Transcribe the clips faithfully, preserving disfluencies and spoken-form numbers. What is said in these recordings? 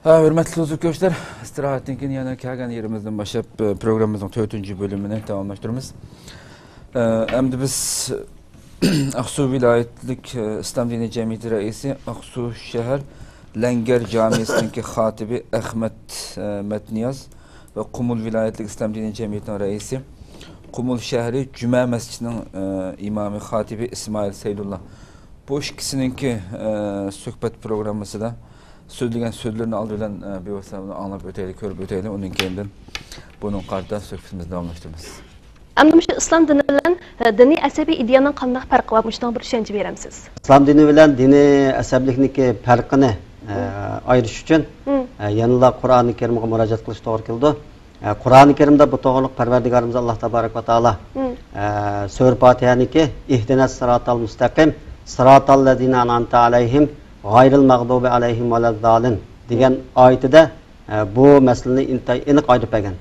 ھە، ھۆرمەتلىك دوستلار، ئىستىراھەتتىن كېيىن يەنە كەلگەن يېرىمىزدىن باشلاپ، ئە، پروگراممىمىزنىڭ تۆتىنچى بۆلۈمىنى داۋاملاشتۇرىمىز. ئە، ئەمدى بىز ئاقسۇ ۋىلايەتلىك، ئە، ئىسلام دىنىي جەمئىيىتى رەئىسى، ئاقسۇ شەھەر لەڭگەر جامىسىنىڭكى خاتىپى ئەخمەت، ئە، مەتنىياز ۋە قۇمۇل ۋىلايەتلىك ئىسلام دىنىي جەمئىيىتىنىڭ رەئىسى، قۇمۇل شەھىرى جۈمە مەسچىتىنىڭ، ئە، ئىمامى خاتىپى ئىسمائىل سەيدۇللا. بۇ ئىككىسىنىڭكى، ئە، سۆھبەت پروگراممىسىدا سۆزلىگەن سۆزلىرىنى ئالدى بىلەن، ئە، بىۋاسىتە ئاڭلاپ ئۆتەيلى، كۆرۈپ ئۆتەيلى. ئۇنىڭ كەينىدىن بۇنىڭغا قارىتا سۆھبىتىمىزنى داۋاملاشتۇرىمىز. ئەمدى مۇشۇ ئىسلام دىنى بىلەن، ئە، دىنىي ئەسەبىي ئىدىيەنىڭ قانداق پەرقى بار؟ مۇشۇنىڭغا بىر چۈشەنچە بېرەمسىز؟ ئىسلام دىنى بىلەن دىنىي ئەسەبىيلىكنىڭكى پەرقىنى، ئە، ئايرىش ئۈچۈن، ئە، يەنىلا قۇرئانى كەرىمگە مۇراجىئەت قىلىش توغرا كېلىدۇ. ئە، قۇرئانى كەرىمدە بۇ توغرىلىق پەرۋەردىگارىمىز ئاللا تابارەك ۋە تائالا، ئە، سۈرە پاتىھەنىڭكى «ئىھدىنەس سىراتال مۇستەقىم، سىراتال لەزىنە ئەنئەمتە ئەلەيھىم، غايرىل مەغدۇبى ئەلەيھىم ۋەلەززالىن» دېگەن ئايىتىدە، ئە، بۇ مەسىلىنى ئىنتايىن ئېنىق ئايدۇرۇپ بەرگەن.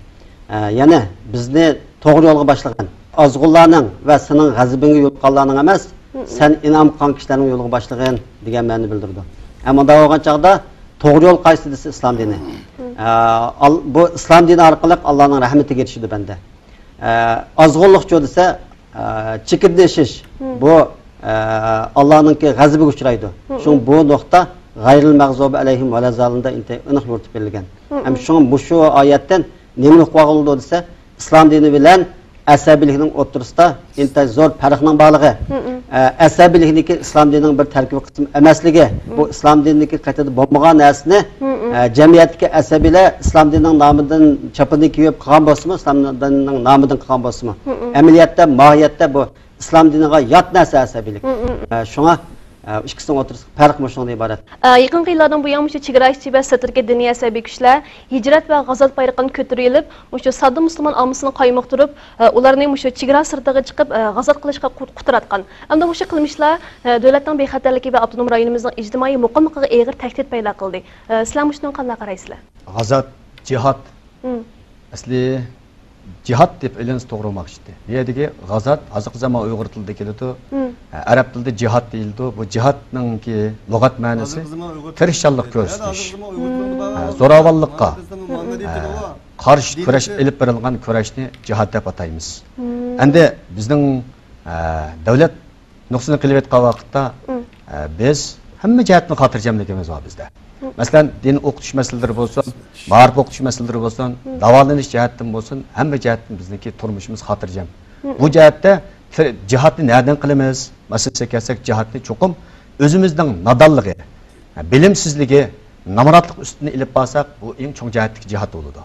ئە، يەنى بىزنى توغرا يولغا باشلىغىن. ئازغۇنلارنىڭ ۋە سېنىڭ غەزىپىڭگە يولۇققانلارنىڭ ئەمەس، سەن ئىنئام قىلغان كىشىلەرنىڭ يولىغا باشلىغىن دېگەن مەنىنى بىلدۈرىدۇ. ئەمما مۇنداق بولغان چاغدا توغرا يول قايسى دېسە ئىسلام دىنى. ئە، ئال-، بۇ ئىسلام دىنى ئارقىلىق ئاللانىڭ رەھمىتىگە يېتىشىدۇ بەندە. ئە، ئازغۇنلۇقچۇ دېسە، ئە، چېكىندىشىش، بۇ، ئە، ئاللانىڭكى غەزىپىگە ئۇچرايدۇ. شۇڭا بۇ نۇقتا غايرىل مەغزۇبى ئەلەيھىم ۋەلەززالىندا ئىنتايىن ئېنىق يورۇتۇپ بېرىلگەن. ھەم شۇڭا مۇشۇ ئايەتتىن نېمىنى ئۇقۇۋالغىلى بولىدۇ دېسە، ئىسلام دىنى بىلەن ئەسەبىيلىكنىڭ ئوتتۇرىسىدا ئىنتايىن زور پەرقنىڭ بارلىقى. ئە، ئەسەبىيلىكنىڭكى ئىسلام دىنىنىڭ بىر تەركىبىي قىسمى ئەمەسلىكى، بۇ ئىسلام دىنىدىكى قېتىدا بولمىغان نەرسىنى، ئە، جەمئىيەتتىكى ئەسەبىيلەر ئىسلام دىنىنىڭ نامىدىن چاپىنى كىيىپ قىلغان بولسىمۇ، ئىسلام دىنىنىڭ نامىدىن قىلغان بولسىمۇ، ئەمەلىيەتتە، ماھىيەتتە بۇ ئىسلام دىنىغا يات نەرسە ئەسەبىيلىك. ئە، شۇڭا، ئە، ئىككىسىنىڭ ئوتتۇرىسىدىكى پەرق مۇشۇنىڭدىن ئىبارەت. ئە، يېقىنقى يىللاردىن بۇيان مۇشۇ چېگرا ئىچى ۋە سىرتىدىكى دىنىي ئەسەبىي كۈچلەر ھىجرەت ۋە غازات بايرىقىنى كۆتۈرۈۋېلىپ، مۇشۇ ساددا مۇسۇلمان ئاممىسىنى قايمۇقتۇرۇپ، ئە، ئۇلارنى مۇشۇ چېگرا سىرتىغا چىقىپ، ئە، غازات قىلىشقا قۇ-، قۇتراتقان. ئەمدى مۇشۇ قىلمىشلار، ئە، دۆلەتنىڭ بىخەتەرلىكى ۋە ئاپتونوم رايونىمىزنىڭ ئىجتىمائىي مۇقىملىقىغا ئېغىر تەھدىت پەيدا قىلدى. ئە، سىلەر مۇشۇنىڭغا قانداق قارايسىلەر؟ غازات، جىھاد. ئەسلى جىھاد دەپ ئېلىنسا توغرا بولماقچى ئىدى. بۇ يەردىكى غازات ھازىرقى زامان ئۇيغۇر تىلىدا كېلىدۇ. ئە، ئەرەب تىلىدا جىھاد دېيىلىدۇ. بۇ جىھادنىڭكى لۇغەت مەنىسى تىرىشچانلىق كۆرسىتىش. ئە، زوراۋانلىققا، ئە، قارشى كۈرەش ئېلىپ بېرىلغان كۈرەشنى جىھاد دەپ ئاتايمىز. ئەمدى بىزنىڭ، ئە، دۆلەت نۇقتىسىنى قىلىۋېتىدىغان ۋاقىتتا، ئە، بىز ھەممە جەھەتتىن خاتىرجەملىكىمىز بار بىزدە. مەسىلەن، دىن ئوقۇتۇش مەسىلىلىرى بولسۇن، مائارىپ ئوقۇتۇش مەسىلىلىرى بولسۇن، داۋالىنىش جەھەتتىن بولسۇن، ھەممە جەھەتتىن بىزنىڭكى تۇرمۇشىمىز خاتىرجەم. بۇ جەھەتتە تىر-، جىھادنى نەدىن قىلىمىز مەسىلىسىگە كەلسەك، جىھادنى چوقۇم ئۆزىمىزنىڭ نادانلىقى، بىلىمسىزلىكى، نامراتلىق ئۈستىدىن ئېلىپ بارساق، بۇ ئەڭ چوڭ جەھەتتىكى جىھاد بولىدۇ.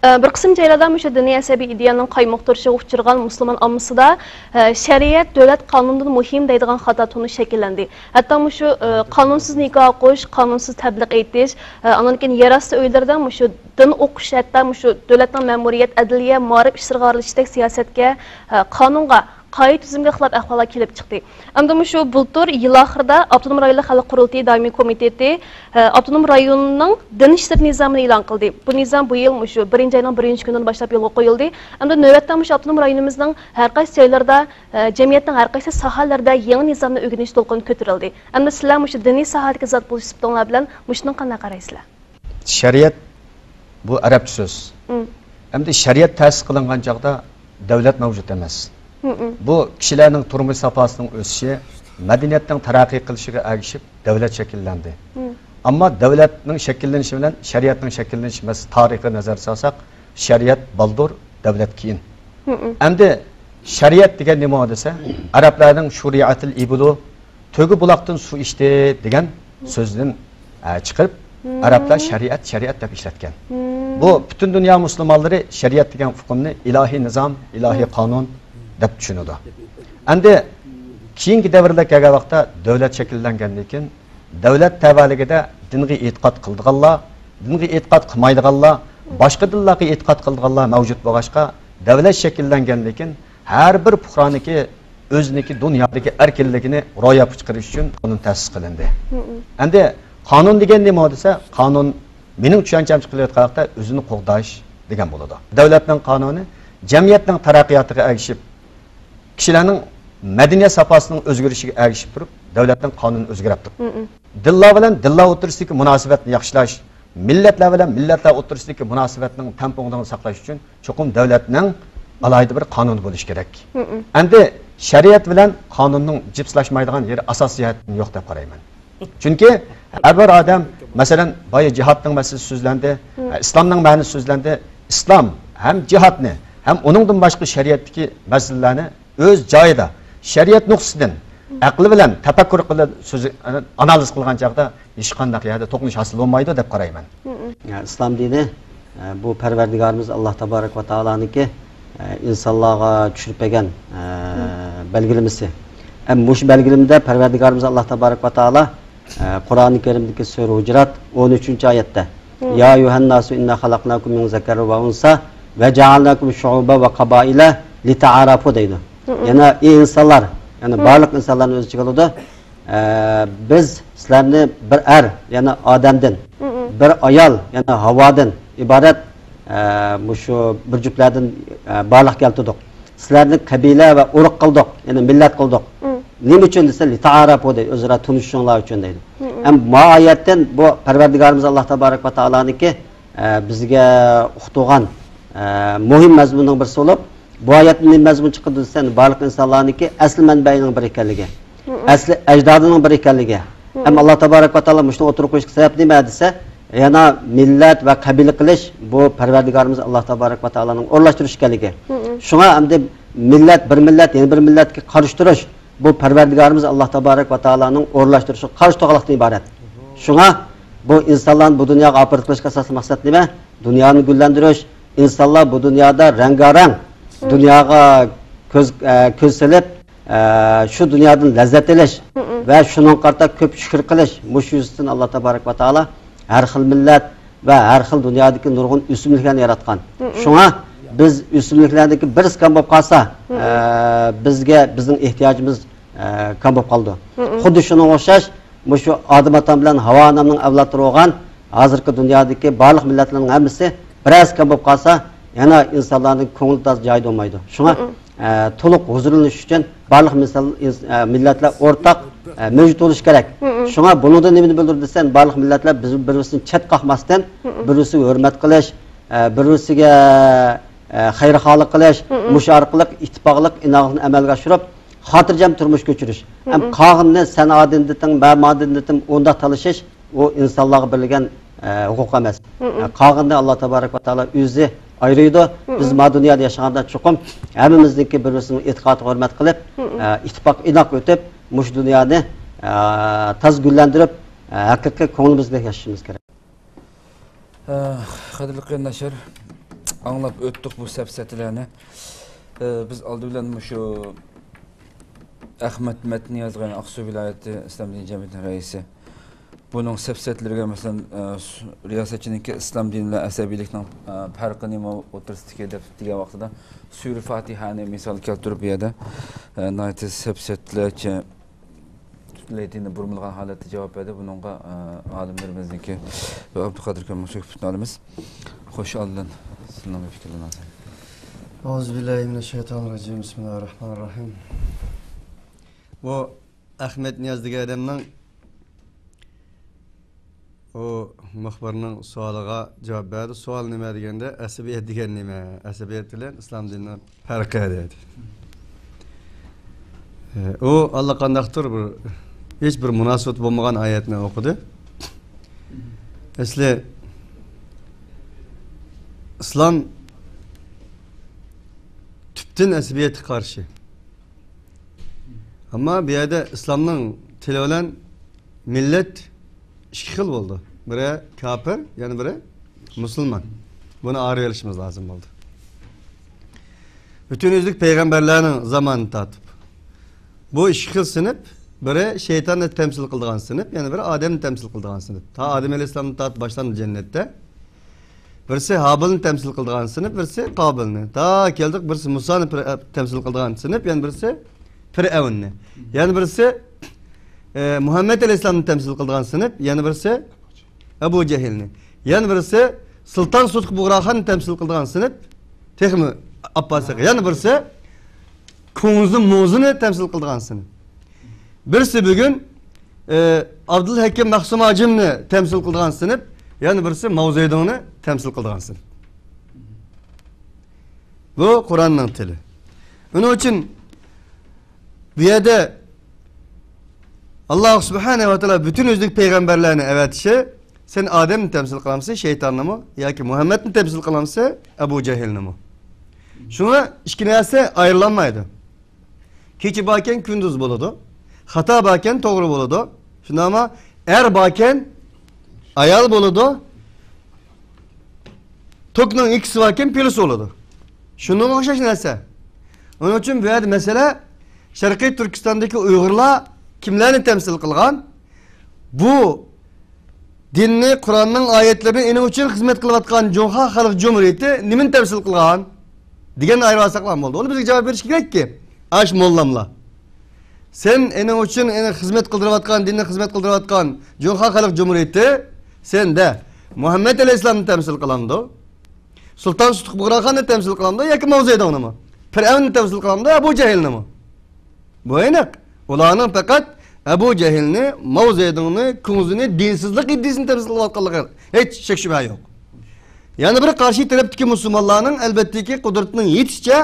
ئە، بىر قىسىم جايلاردا مۇشۇ دىنىي ئەسەبىي ئىدىيەنىڭ قايمۇقتۇرۇشىغا ئۇچرىغان مۇسۇلمان ئاممىسىدا، ئە، شەرىئەت دۆلەت قانۇنىدىن مۇھىم دەيدىغان خاتا تونۇش شەكىللەندى. ھەتتا مۇشۇ، ئە، قانۇنسىز نىكاھ ئوقۇش، قانۇنسىز تەبلىغ ئېيتىش، ئە، ئاندىن كېيىن يەر ئاستى ئۆيلىرىدە مۇشۇ دىن ئوقۇش، ھەتتا مۇشۇ دۆلەتنىڭ مەمۇرىيەت، ئەدلىيە، مائارىپ ئىشلىرىغا ئارىلىشىشتەك سىياسەتكە، ئە، قانۇنغا، قائىدە تۈزۈمگە خىلاپ ئەھۋاللار كېلىپ چىقتى. ئەمدى مۇشۇ بۇلتۇر يىل ئاخىرىدا ئاپتونوم رايونلۇق خەلق قۇرۇلتىيى دائىمىي كومىتېتى، ئە، ئاپتونوم رايوننىڭ دىن ئىشلىرى نىزامىنى ئېلان قىلدى. بۇ نىزام بۇ يىل مۇشۇ بىرىنچى ئاينىڭ بىرىنچى كۈنىدىن باشلاپ يولغا قويۇلدى. ئەمدى نۆۋەتتە مۇشۇ ئاپتونوم رايونىمىزنىڭ ھەر قايسى جايلىرىدا، ئە، جەمئىيەتنىڭ ھەر قايسى ساھەلىرىدە يېڭى نىزامنى ئۆگىنىش دولقۇنى كۆتۈرۈلدى. ئەمدى سىلەر مۇشۇ دىنىي ساھەدىكى زات بولۇش سۈپىتىڭلار بىلەن مۇشۇنىڭغا قانداق قارايسىلەر؟ شەرىئەت، بۇ ئەرەبچە سۆز. ئەمدى شەرىئەت تەسىس قىلىنغان چاغدا دۆلەت مەۋجۇت ئەمەس. بۇ كىشىلەرنىڭ تۇرمۇش ساپاسىنىڭ ئۆسۈشى، مەدەنىيەتنىڭ تەرەققىي قىلىشىغا ئەگىشىپ دۆلەت شەكىللەندى. ئەمما دۆلەتنىڭ شەكىللىنىشى بىلەن شەرىئەتنىڭ شەكىللىنىش مەس-، تارىخىغا نەزەر سالساق، شەرىئەت بالدۇر، دۆلەت كېيىن. ئەمدى شەرىئەت دېگەن نېمە دېسە، ئەرەبلەرنىڭ شۇرىئەتىل ئىبلۇ، تۆگە بۇلاقتىن سۇ ئىچتى دېگەن سۆزدىن، ئە، چىقىرىپ، ئەرەبلەر شەرىئەت، شەرىئەت دەپ ئىشلەتكەن. بۇ پۈتۈن دۇنيا مۇسۇلمانلىرى شەرىئەت دېگەن ئۇقۇمنى ئىلاھىي نىزام، ئىلاھىي قانۇن دەپ چۈشىنىدۇ. ئەمدى كېيىنكى دەۋرلەر كەلگەن ۋاقىتتا دۆلەت شەكىللەنگەندىن كېيىن، دۆلەت تەۋەلىكىدە دىنغا ئېتىقاد قىلىدىغانلار، دىنغا ئېتىقاد قىلمايدىغانلار، باشقا دىنلارغا ئېتىقاد قىلىدىغانلار مەۋجۇت بولغاچقا، دۆلەت شەكىللەنگەندىن كېيىن، ھەر بىر پۇقرانىڭكى ئۆزىنىڭكى دۇنيادىكى ئەركىنلىكىنى روياپقا چىقىرىش ئۈچۈن قانۇن تەسىس قىلىندى. ئەمدى قانۇن دېگەن نېمە دېسە، قانۇن مېنىڭ چۈشەنچەمچە قىلىۋاتقان ۋاقىتتا ئۆزىنى قوغداش دېگەن بولىدۇ. دۆلەتنىڭ قانۇنى جەمئىيەتنىڭ تەرەققىياتىغا ئەگىشىپ، كىشىلەرنىڭ مەدەنىيەت ساپاسىنىڭ ئۆزگىرىشىگە ئەگىشىپ تۇرۇپ، دۆلەتنىڭ قانۇنى ئۆزگىرىپ تۇرىدۇ. دىنلار بىلەن دىنلار ئوتتۇرىسىدىكى مۇناسىۋەتنى ياخشىلاش، مىللەتلەر بىلەن مىللەتلەر ئوتتۇرىسىدىكى مۇناسىۋەتنىڭ تەڭپۇڭلۇقىنى ساقلاش ئۈچۈن چوقۇم دۆلەتنىڭ ئالاھىدە بىر قانۇنى بولۇشى كېرەك. مم. ئەمدى شەرىئەت بىلەن قانۇننىڭ جىپسىلاشمايدىغان يېرى ئاساسىي جەھەتتىن يوق دەپ قارايمەن. چۈنكى ھەر بىر ئادەم، مەسىلەن، بايا جىھادنىڭ مەسىلىسى سۆزلەندى، مم. ئىسلامنىڭ مەنىسى سۆزلەندى. ئىسلام ھەم جىھادنى، ھەم ئۇنىڭدىن باشقا شەرىئەتتىكى مەسىلىلەرنى ئۆز جايىدا، شەرىئەت نۇقتىسىدىن، ئەقلى بىلەن تەپەككۇر قىلىپ سۆزى، ئانالىز قىلغان چاغدا ھېچقانداق يەردە توقۇنۇش ھاسىل بولمايدۇ دەپ قارايمەن. مم. ئىسلام دىنى، ئە، بۇ پەرۋەردىگارىمىز ئاللا تابارەك ۋە تائالانىڭكى، ئە، ئىنسانلارغا چۈشۈرۈپ بەرگەن، ئە، مم. بەلگىلىمىسى. ھەم مۇشۇ بەلگىلىمىدە پەرۋەردىگارىمىز ئاللا تابارەك ۋە تائالا، ئە، قۇرئانى كەرىمدىكى سۈرە ھۇجرات ئون ئۈچىنچى ئايەتتە، مم. يا أيها الناس إنا خلقناكم من ذكر وأنثى وجعلناكم شعوبا وقبائل لتعارفوا دەيدۇ. مم. يەنە ئى ئىنسانلار، يەنى مم. بارلىق ئىنسانلارنى ئۆز ئىچىگە ئالىدۇ. ئە، بىز سىلەرنى بىر ئەر، يەنى ئادەمدىن، مم. بىر ئايال، يەنى ھاۋادىن ئىبارەت، ئە، مۇشۇ بىر جۈپلەردىن، ئە، بارلىققا كەلتۈردۇق. سىلەرنى قەبىلە ۋە ئۇرۇق قىلدۇق، يەنى مىللەت قىلدۇق. مم. نېمە ئۈچۈن دېسە، لىتائارافۇ دەيدۇ، ئۆزئارا تونۇشۇشۇڭلار ئۈچۈن دەيدۇ. مم. ھەم ما ئايەتتىن بۇ پەرۋەردىگارىمىز ئاللا تابارەك ۋە تائالانىڭكى، ئە، بىزگە ئۇقتۇرغان، ئە، مۇھىم مەزمۇننىڭ بىرسى بولۇپ، بۇ ئايەتتىن نېمە مەزمۇن چىقىدۇ دېسە، بارلىق ئىنسانلارنىڭكى ئەسلى مەنبەيىنىڭ بىر ئىكەنلىكى، مم. ئەسلى ئەجدادىنىڭ بىر ئىكەنلىكى. مم. ھەم ئاللا تابارەك ۋە تائالا مۇشۇنى ئوتتۇرىغا قويۇشقا سەۋەب نېمە دېسە، يەنە مىللەت ۋە قەبىلە قىلىش بۇ پەرۋەردىگارىمىز ئاللا تابارەك ۋە تائالانىڭ ئورۇنلاشتۇرۇشى ئىكەنلىكى. مم. شۇڭا ئەمدى مىللەت، بىر مىللەت يەنە بىر مىللەتكە قارشى تۇرۇش، بۇ پەرۋەردىگارىمىز ئاللا تابارەك ۋە تائالانىڭ ئورۇنلاشتۇرۇشىغا قارشى تۇرغانلىقتىن ئىبارەت. شۇڭا بۇ ئىنسانلارنى بۇ دۇنياغا ئاپىرىپ قىلىشقا ئاساسلىق مەقسەت نېمە؟ دۇنيانى گۈللەندۈرۈش، ئىنسانلار بۇ دۇنيادا رەڭگارەڭ، مم. دۇنياغا كۆز، ئە، كۆز سېلىپ، ئە، شۇ دۇنيادىن لەززەت ئېلىش مم. ۋە شۇنىڭغا قارىتا كۆپ شۈكۈر قىلىش، مۇشۇ يۈزىسىدىن ئاللا تابارەك ۋە تائالا ھەر خىل مىللەت ۋە ھەر خىل دۇنيادىكى نۇرغۇن ئۆسۈملۈكلەرنى ياراتقان. مم. شۇڭا بىز ئۆسۈملۈكلەردىكى بىرسى كەم بولۇپ قالسا، مم. ئە، بىزگە، بىزنىڭ ئېھتىياجىمىز، ئە، كەم بولۇپ قالىدۇ. مم. خۇددى شۇنىڭغا ئوخشاش، مۇشۇ ئادەم ئاتام بىلەن ھاۋا ئانامنىڭ ئەۋلادلىرى بولغان ھازىرقى دۇنيادىكى بارلىق مىللەتلەرنىڭ ھەممىسى بىرەرسى كەم بولۇپ قالسا، يەنە ئىنسانلارنىڭ كۆڭلى تازا جايىدا بولمايدۇ. شۇڭا، مم. ئە، تولۇق ھۇزۇرلىنىش ئۈچۈن بارلىق مىسال-، ئىنس-، ئە، مىللەتلەر ئورتاق، ئە، مەۋجۇت بولۇشى كېرەك. مم. شۇڭا بۇنىڭدىن نېمىنى بىلدۈرىدۇ دېسەم، بارلىق مىللەتلەر بىز بىر-بىرسىنى چەت قاقماستىن، مم. بىر-بىرسىگە ھۆرمەت قىلىش، ئە، بىر-بىرسىگە، ئە، خەيرخاھلىق قىلىش، مم. مۇشۇ ئارقىلىق ئىتتىپاقلىق، ئىناقلىقنى ئەمەلگە ئاشۇرۇپ، خاتىرجەم تۇرمۇش كۆچۈرۈش. ھەم مم. قالغىنىنى سەن ئادىن دېتىڭ، مەن مادىن دېتىم، ئۇنداق تالىشىش، ئۇ ئىنسانلارغا بېرىلگەن، ئە، ھوقۇق ئەمەس. مم. ئە، قالغىنىنى ئاللا تابارەك ۋە تائالا ئۆزى ئايرىيدۇ. مم. بىز ما دۇنيادا ياشىغاندا چوقۇم ھەممىمىزنىڭكى بىر-بىرسىنىڭ ئېتىقادىغا ھۆرمەت قىلىپ، مم. ئە، ئىتتىپاق ئىناق ئۆتۈپ، مۇشۇ دۇنيانى، ئە، تازا گۈللەندۈرۈپ، ئە، ھەقىقىي كۆڭلىمىزدەك ياشىشىمىز كېرەك. ئە، قەدىرلىك قېرىنداشلار، ئاڭلاپ ئۆتتۇق بۇ سەپسەتىلەرنى. ئە، بىز ئالدى بىلەن مۇشۇ ئەخمەت مەتنىياز دېگەن ئاقسۇ ۋىلايىتى ئىسلام دىنى جەمئىيىتىنىڭ رەئىسى. بۇنىڭ سەپسەتىلىرىگە، مەسىلەن، ئە، سۇ-، رىياسەتچىنىڭكى ئىسلام دىنى بىلەن ئەسەبىيلىكنىڭ، ئە، پەرقى نېمە ئوتتۇرىسىدىكى دەپ دېگەن ۋاقتىدا، سۈرە فاتىھەنى مىسال كەلتۈرۈپ، بۇ يەردە، ئە، ناھايىتى سەپسەتىلەرچە پۈتۈنلەي دىنى بۇرمىلىغان ھالەتتە جاۋاب بەردى. بۇنىڭغا، ئە، ئالىملىرىمىزنىڭكى ۋە ئابدۇقادىر كۆمۈرسۆكۈپ پۈتۈن ئالىمىز. خوش، ئالدىن سىزنىڭ بىر پىكىرلىرىڭىزنى. ئەئۇزۇ بىللاھى مىنەششەيتانىررەجىم. بىسمىللاھىررەھمانىررەھىم. بۇ ئەخمەت نىياز دېگەن ئادەمنىڭ ئۇ مۇخبىرنىڭ سوئالىغا جاۋاب بەردى. سوئال نېمە دېگەندە، ئەسەبىيەت دېگەن نېمە؟ ئەسەبىيەت بىلەن ئىسلام دىنىنىڭ پەرقى دېدى. ئۇ ئاللىقانداقتۇر بىر، ھېچ بىر مۇناسىۋىتى بولمىغان ئايەتنى ئوقۇدى. ئەسلى ئىسلام تۈپتىن ئەسەبىيەتكە قارشى. ئەمما بۇ يەردە ئىسلامنىڭ تىلى بىلەن مىللەت ئىككى خىل بولىدۇ. بىرى كاپىر، يەنە بىرى مۇسۇلمان. بۇنى ئايرىۋېلىشىمىز لازىم بولىدۇ. پۈتۈن يۈزلۈك پەيغەمبەرلەرنىڭ زامانىدىن تارتىپ بۇ ئىككى خىل سىنىپ، بىرى شەيتاننى تەمسىل قىلىدىغان سىنىپ، يەنە بىرى ئادەمنى تەمسىل قىلىدىغان سىنىپ. تا ئادەم ئەلەيھىسسالامدىن تارتىپ باشلاندى جەننەتتە. بىرسى ھابىلنى تەمسىل قىلىدىغان سىنىپ، بىرسى قابىلنى. تا كەلدۇق، بىرسى مۇسانى پىر-، تەمسىل قىلىدىغان سىنىپ، يەنە بىرسى پىرئەۋننى. يەنە بىرسى، ئە، مۇھەممەد ئەلەيھىسسالامنى تەمسىل قىلىدىغان سىنىپ، يەنە بىرسى ئەبۇ جەھىلنى. يەنە بىرسى سۇلتان سۇدۇق بۇغراخاننى تەمسىل قىلىدىغان سىنىپ، تېخىمۇ ئاپپاسىق. يەنە بىرسى كۇڭزى مۇڭزىنى تەمسىل قىلىدىغان سىنىپ. بىرسى بۈگۈن، ئى، ئابدۇلھەكىم مەخسۇم ھاجىمنى تەمسىل قىلىدىغان سىنىپ، يەنە بىرسى ماۋزېدۇڭنى تەمسىل قىلىدىغانسەن. بۇ قۇرئاننىڭ تىلى. ئۇنىڭ ئۈچۈن بۇ يەردە ئاللاھ سۇبھانەھۇ ۋە تائالا پۈتۈن ئۆزىدىكى پەيغەمبەرلەرنى ئەۋەتىشى، سەن ئادەمنى تەمسىل قىلامسەن، شەيتاننىمۇ ياكى مۇھەممەدنى تەمسىل قىلامسەن، ئەبۇ جەھىلنىمۇ؟ شۇڭا ئىككى نەرسە ئايرىلالمايدۇ. كېچە باركەن كۈندۈز بولىدۇ. خاتا باركەن توغرا بولىدۇ. شۇنداقمۇ؟ ئەر باركەن ئايال بولىدۇ. توكنىڭ ئىككىسى باركەن پىلىس بولىدۇ. شۇنىڭغا ئوخشاش نەرسە. ئۇنىڭ ئۈچۈن بۇ يەردە مەسىلە، شەرقىي تۈركىستاندىكى ئۇيغۇرلار كىملەرنى تەمسىل قىلغان؟ بۇ دىننى، قۇرئاننىڭ ئايەتلىرىنى ئېنىڭ ئۈچۈن خىزمەت قىلىۋاتقان جۇڭخۇا خەلق جۇمھۇرىيىتى نېمىنى تەمسىل قىلغان؟ دېگەننى ئايرىۋالساقلا بولدى. ئۇلار بىزگە جاۋاب بېرىشى كېرەككى، ئاش موللاملا. سەن ئېنىڭ ئۈچۈن، ئېنى خىزمەت قىلدۇرۇۋاتقان، دىننى خىزمەت قىلدۇرۇۋاتقان جۇڭخۇا خەلق جۇمھۇرىيىتى، سەن دە، مۇھەممەد ئەلەيھىسسالامنى تەمسىل قىلامدۇ؟ سۇلتان سۇتۇق بۇغراخاننى تەمسىل قىلامدۇ ياكى ماۋزېدۇڭنىمۇ؟ پىرئەۋننى تەمسىل قىلامدۇ، ئەبۇ جەھىلنىمۇ؟ بۇ ئېنىق. ئۇلارنىڭ پەقەت ئەبۇ جەھىلنى، ماۋزېدۇڭنى، كۇڭزىنى، دىنسىزلىق ئىدىيىسىنى تەمسىل قىلىۋاتقانلىقىغا ھېچ شەك-شۈبھە يوق. يەنە بىر قارشى تەرەپتىكى مۇسۇلمانلارنىڭ ئەلۋەتتىكى قۇدرىتىنىڭ يېتىشىچە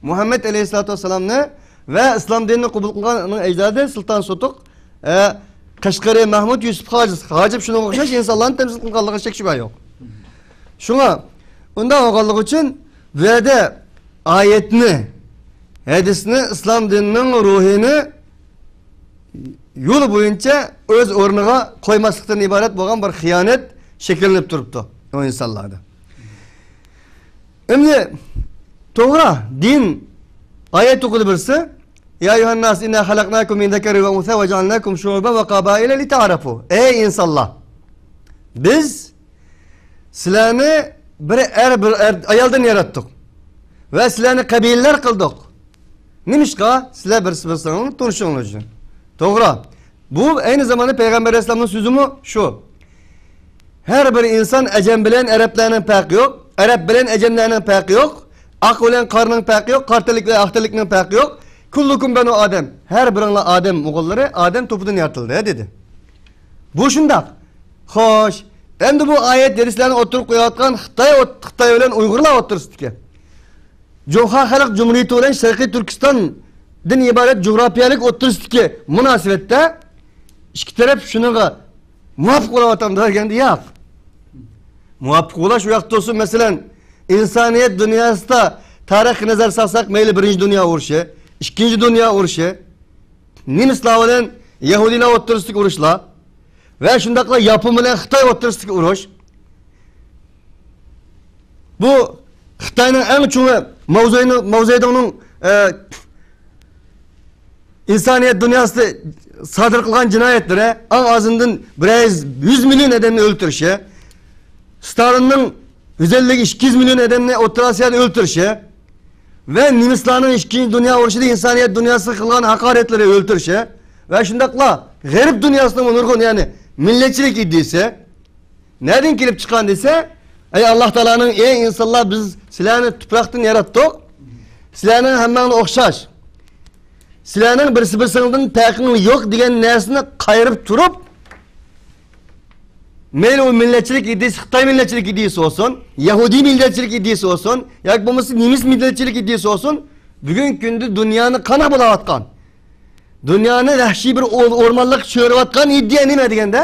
مۇھەممەد ئەلەيھىسسالاتۇ ۋەسسالامنى ۋە ئىسلام دىنىنى قوبۇل قىلغان ئۇنىڭ ئەجدادى سۇلتان سۇتۇق، ئە، قەشقىرى مەھمۇد، يۈسۈپ خاجىز، ھاجىپ شۇنىڭغا ئوخشاش ئىنسانلارنى تەمسىل قىلغانلىقىغا شەك-شۈبھە يوق. شۇڭا ئۇنداق بولغانلىقى ئۈچۈن بۇ يەردە ئايەتنى، ھەدىسنى، ئىسلام دىنىنىڭ روھىنى يولى بويىچە ئۆز ئورنىغا قويماسلىقتىن ئىبارەت بولغان بىر خىيانەت شەكىللىنىپ تۇرۇپتۇ ئۇ ئىنسانلاردا. ئەمدى توغرا، دىن ئايەت ئوقۇدى بىرسى. يا أيها الناس إنا خلقناكم من ذكر وأنثى وجعلناكم شعوبا وقبائل لتعارفوا. ئەي ئىنسانلار! بىز سىلەرنى بىر ئەر، بىر ئەر، ئايالدىن ياراتتۇق. ۋە سىلەرنى قەبىلىلەر قىلدۇق. نېمىشقا؟ سىلەر بىرسى بىرسىڭلارنى تونۇشۇڭلار ئۈچۈن. توغرا. بۇ ئەينى زاماندا پەيغەمبەر ئەلەيھىسسالامنىڭ سۆزىمۇ شۇ. ھەر بىر ئىنسان ئەجەم بىلەن ئەرەبلەرنىڭ پەرقى يوق. ئەرەب بىلەن ئەجەملەرنىڭ پەرقى يوق. ئاق بىلەن قارىنىڭ پەرقى يوق. قارا تەنلىك بىلەن ئاق تەنلىكنىڭ پەرقى يوق. كلكم بنو آدم. ھەر بىرىڭلار ئادەم ئوغۇللىرى، ئادەم توپىدىن يارىتىلدى، دېدى. بۇ شۇنداق. خوش، ئەمدى بۇ ئايەت دېدى سىلەرنى ئوتتۇرىغا قويۇۋاتقان خىتاي ئوت-، خىتاي بىلەن ئۇيغۇرلار ئوتتۇرىسىدىكى، جۇڭخۇا خەلق جۇمھۇرىيىتى بىلەن شەرقىي تۈركىستاندىن ئىبارەت جۇغراپىيەلىك ئوتتۇرىسىدىكى مۇناسىۋەتتە ئىككى تەرەپ شۇنىڭغا مۇۋاپىق بولاۋاتامدۇ دېگەندە، ياق. مۇۋاپىق بولاش ئۇ ياقتا تۇرسۇن، مەسىلەن، ئىنسانىيەت دۇنياسىدا تارىخقا نەزەر سالساق، مەيلى بىرىنچى دۇنيا ئۇرۇشى، ئىككىنچى دۇنيا ئۇرۇشى، نېمىسلار بىلەن يەھۇدىيلار ئوتتۇرىسىدىكى ئۇرۇشلار، ۋە شۇنداقلا ياپون بىلەن خىتاي ئوتتۇرىسىدىكى ئۇرۇش. بۇ خىتاينىڭ ئەڭ چوڭى ماۋزېدۇڭ-، ماۋزېدۇڭنىڭ، ئە، ئىنسانىيەت دۇنياسىدا سادىر قىلغان جىنايەتلىرى، ئەڭ ئازىندىن بىر يۈز مىليون ئادەمنى ئۆلتۈرۈشى، ستالىننىڭ يۈز ئەللىك، ئىككى يۈز مىليون ئادەمنى ئوتتۇرا ئاسىيادا ئۆلتۈرۈشى، ۋە نېمىسلارنىڭ ئىككىنچى دۇنيا ئۇرۇشىدا ئىنسانىيەت دۇنياسىغا قىلغان ھاقارەتلىرى، ئۆلتۈرۈشى ۋە شۇنداقلا غەرب دۇنياسىنىڭ نۇرغۇن، يەنى مىللەتچىلىك ئىدىيىسى نەدىن كېلىپ چىققان دېسە، ئەي ئاللاھ تائالانىڭ، ئەي ئىنسانلار، بىز سىلەرنى تۇپراقتىن ياراتتۇق، سىلەرنىڭ ھەممەڭلار ئوخشاش، سىلەرنىڭ بىرسى بىرسىڭلاردىن پەرقىڭلار يوق دېگەن نەرسىنى قايرىپ تۇرۇپ، مەيلى ئۇ مىللەتچىلىك ئىدىيىسى، خىتاي مىللەتچىلىك ئىدىيىسى بولسۇن، يەھۇدىي مىللەتچىلىك ئىدىيىسى بولسۇن، ياكى بولمىسا نېمىس مىللەتچىلىك ئىدىيىسى بولسۇن، بۈگۈنكى كۈندە دۇنيانى قانداق بۇلاۋاتقان، دۇنيانى ۋەھشىي بىر ئور-، ئورمانلىققا چۆرۈۋاتقان ئىدىيە نېمە دېگەندە،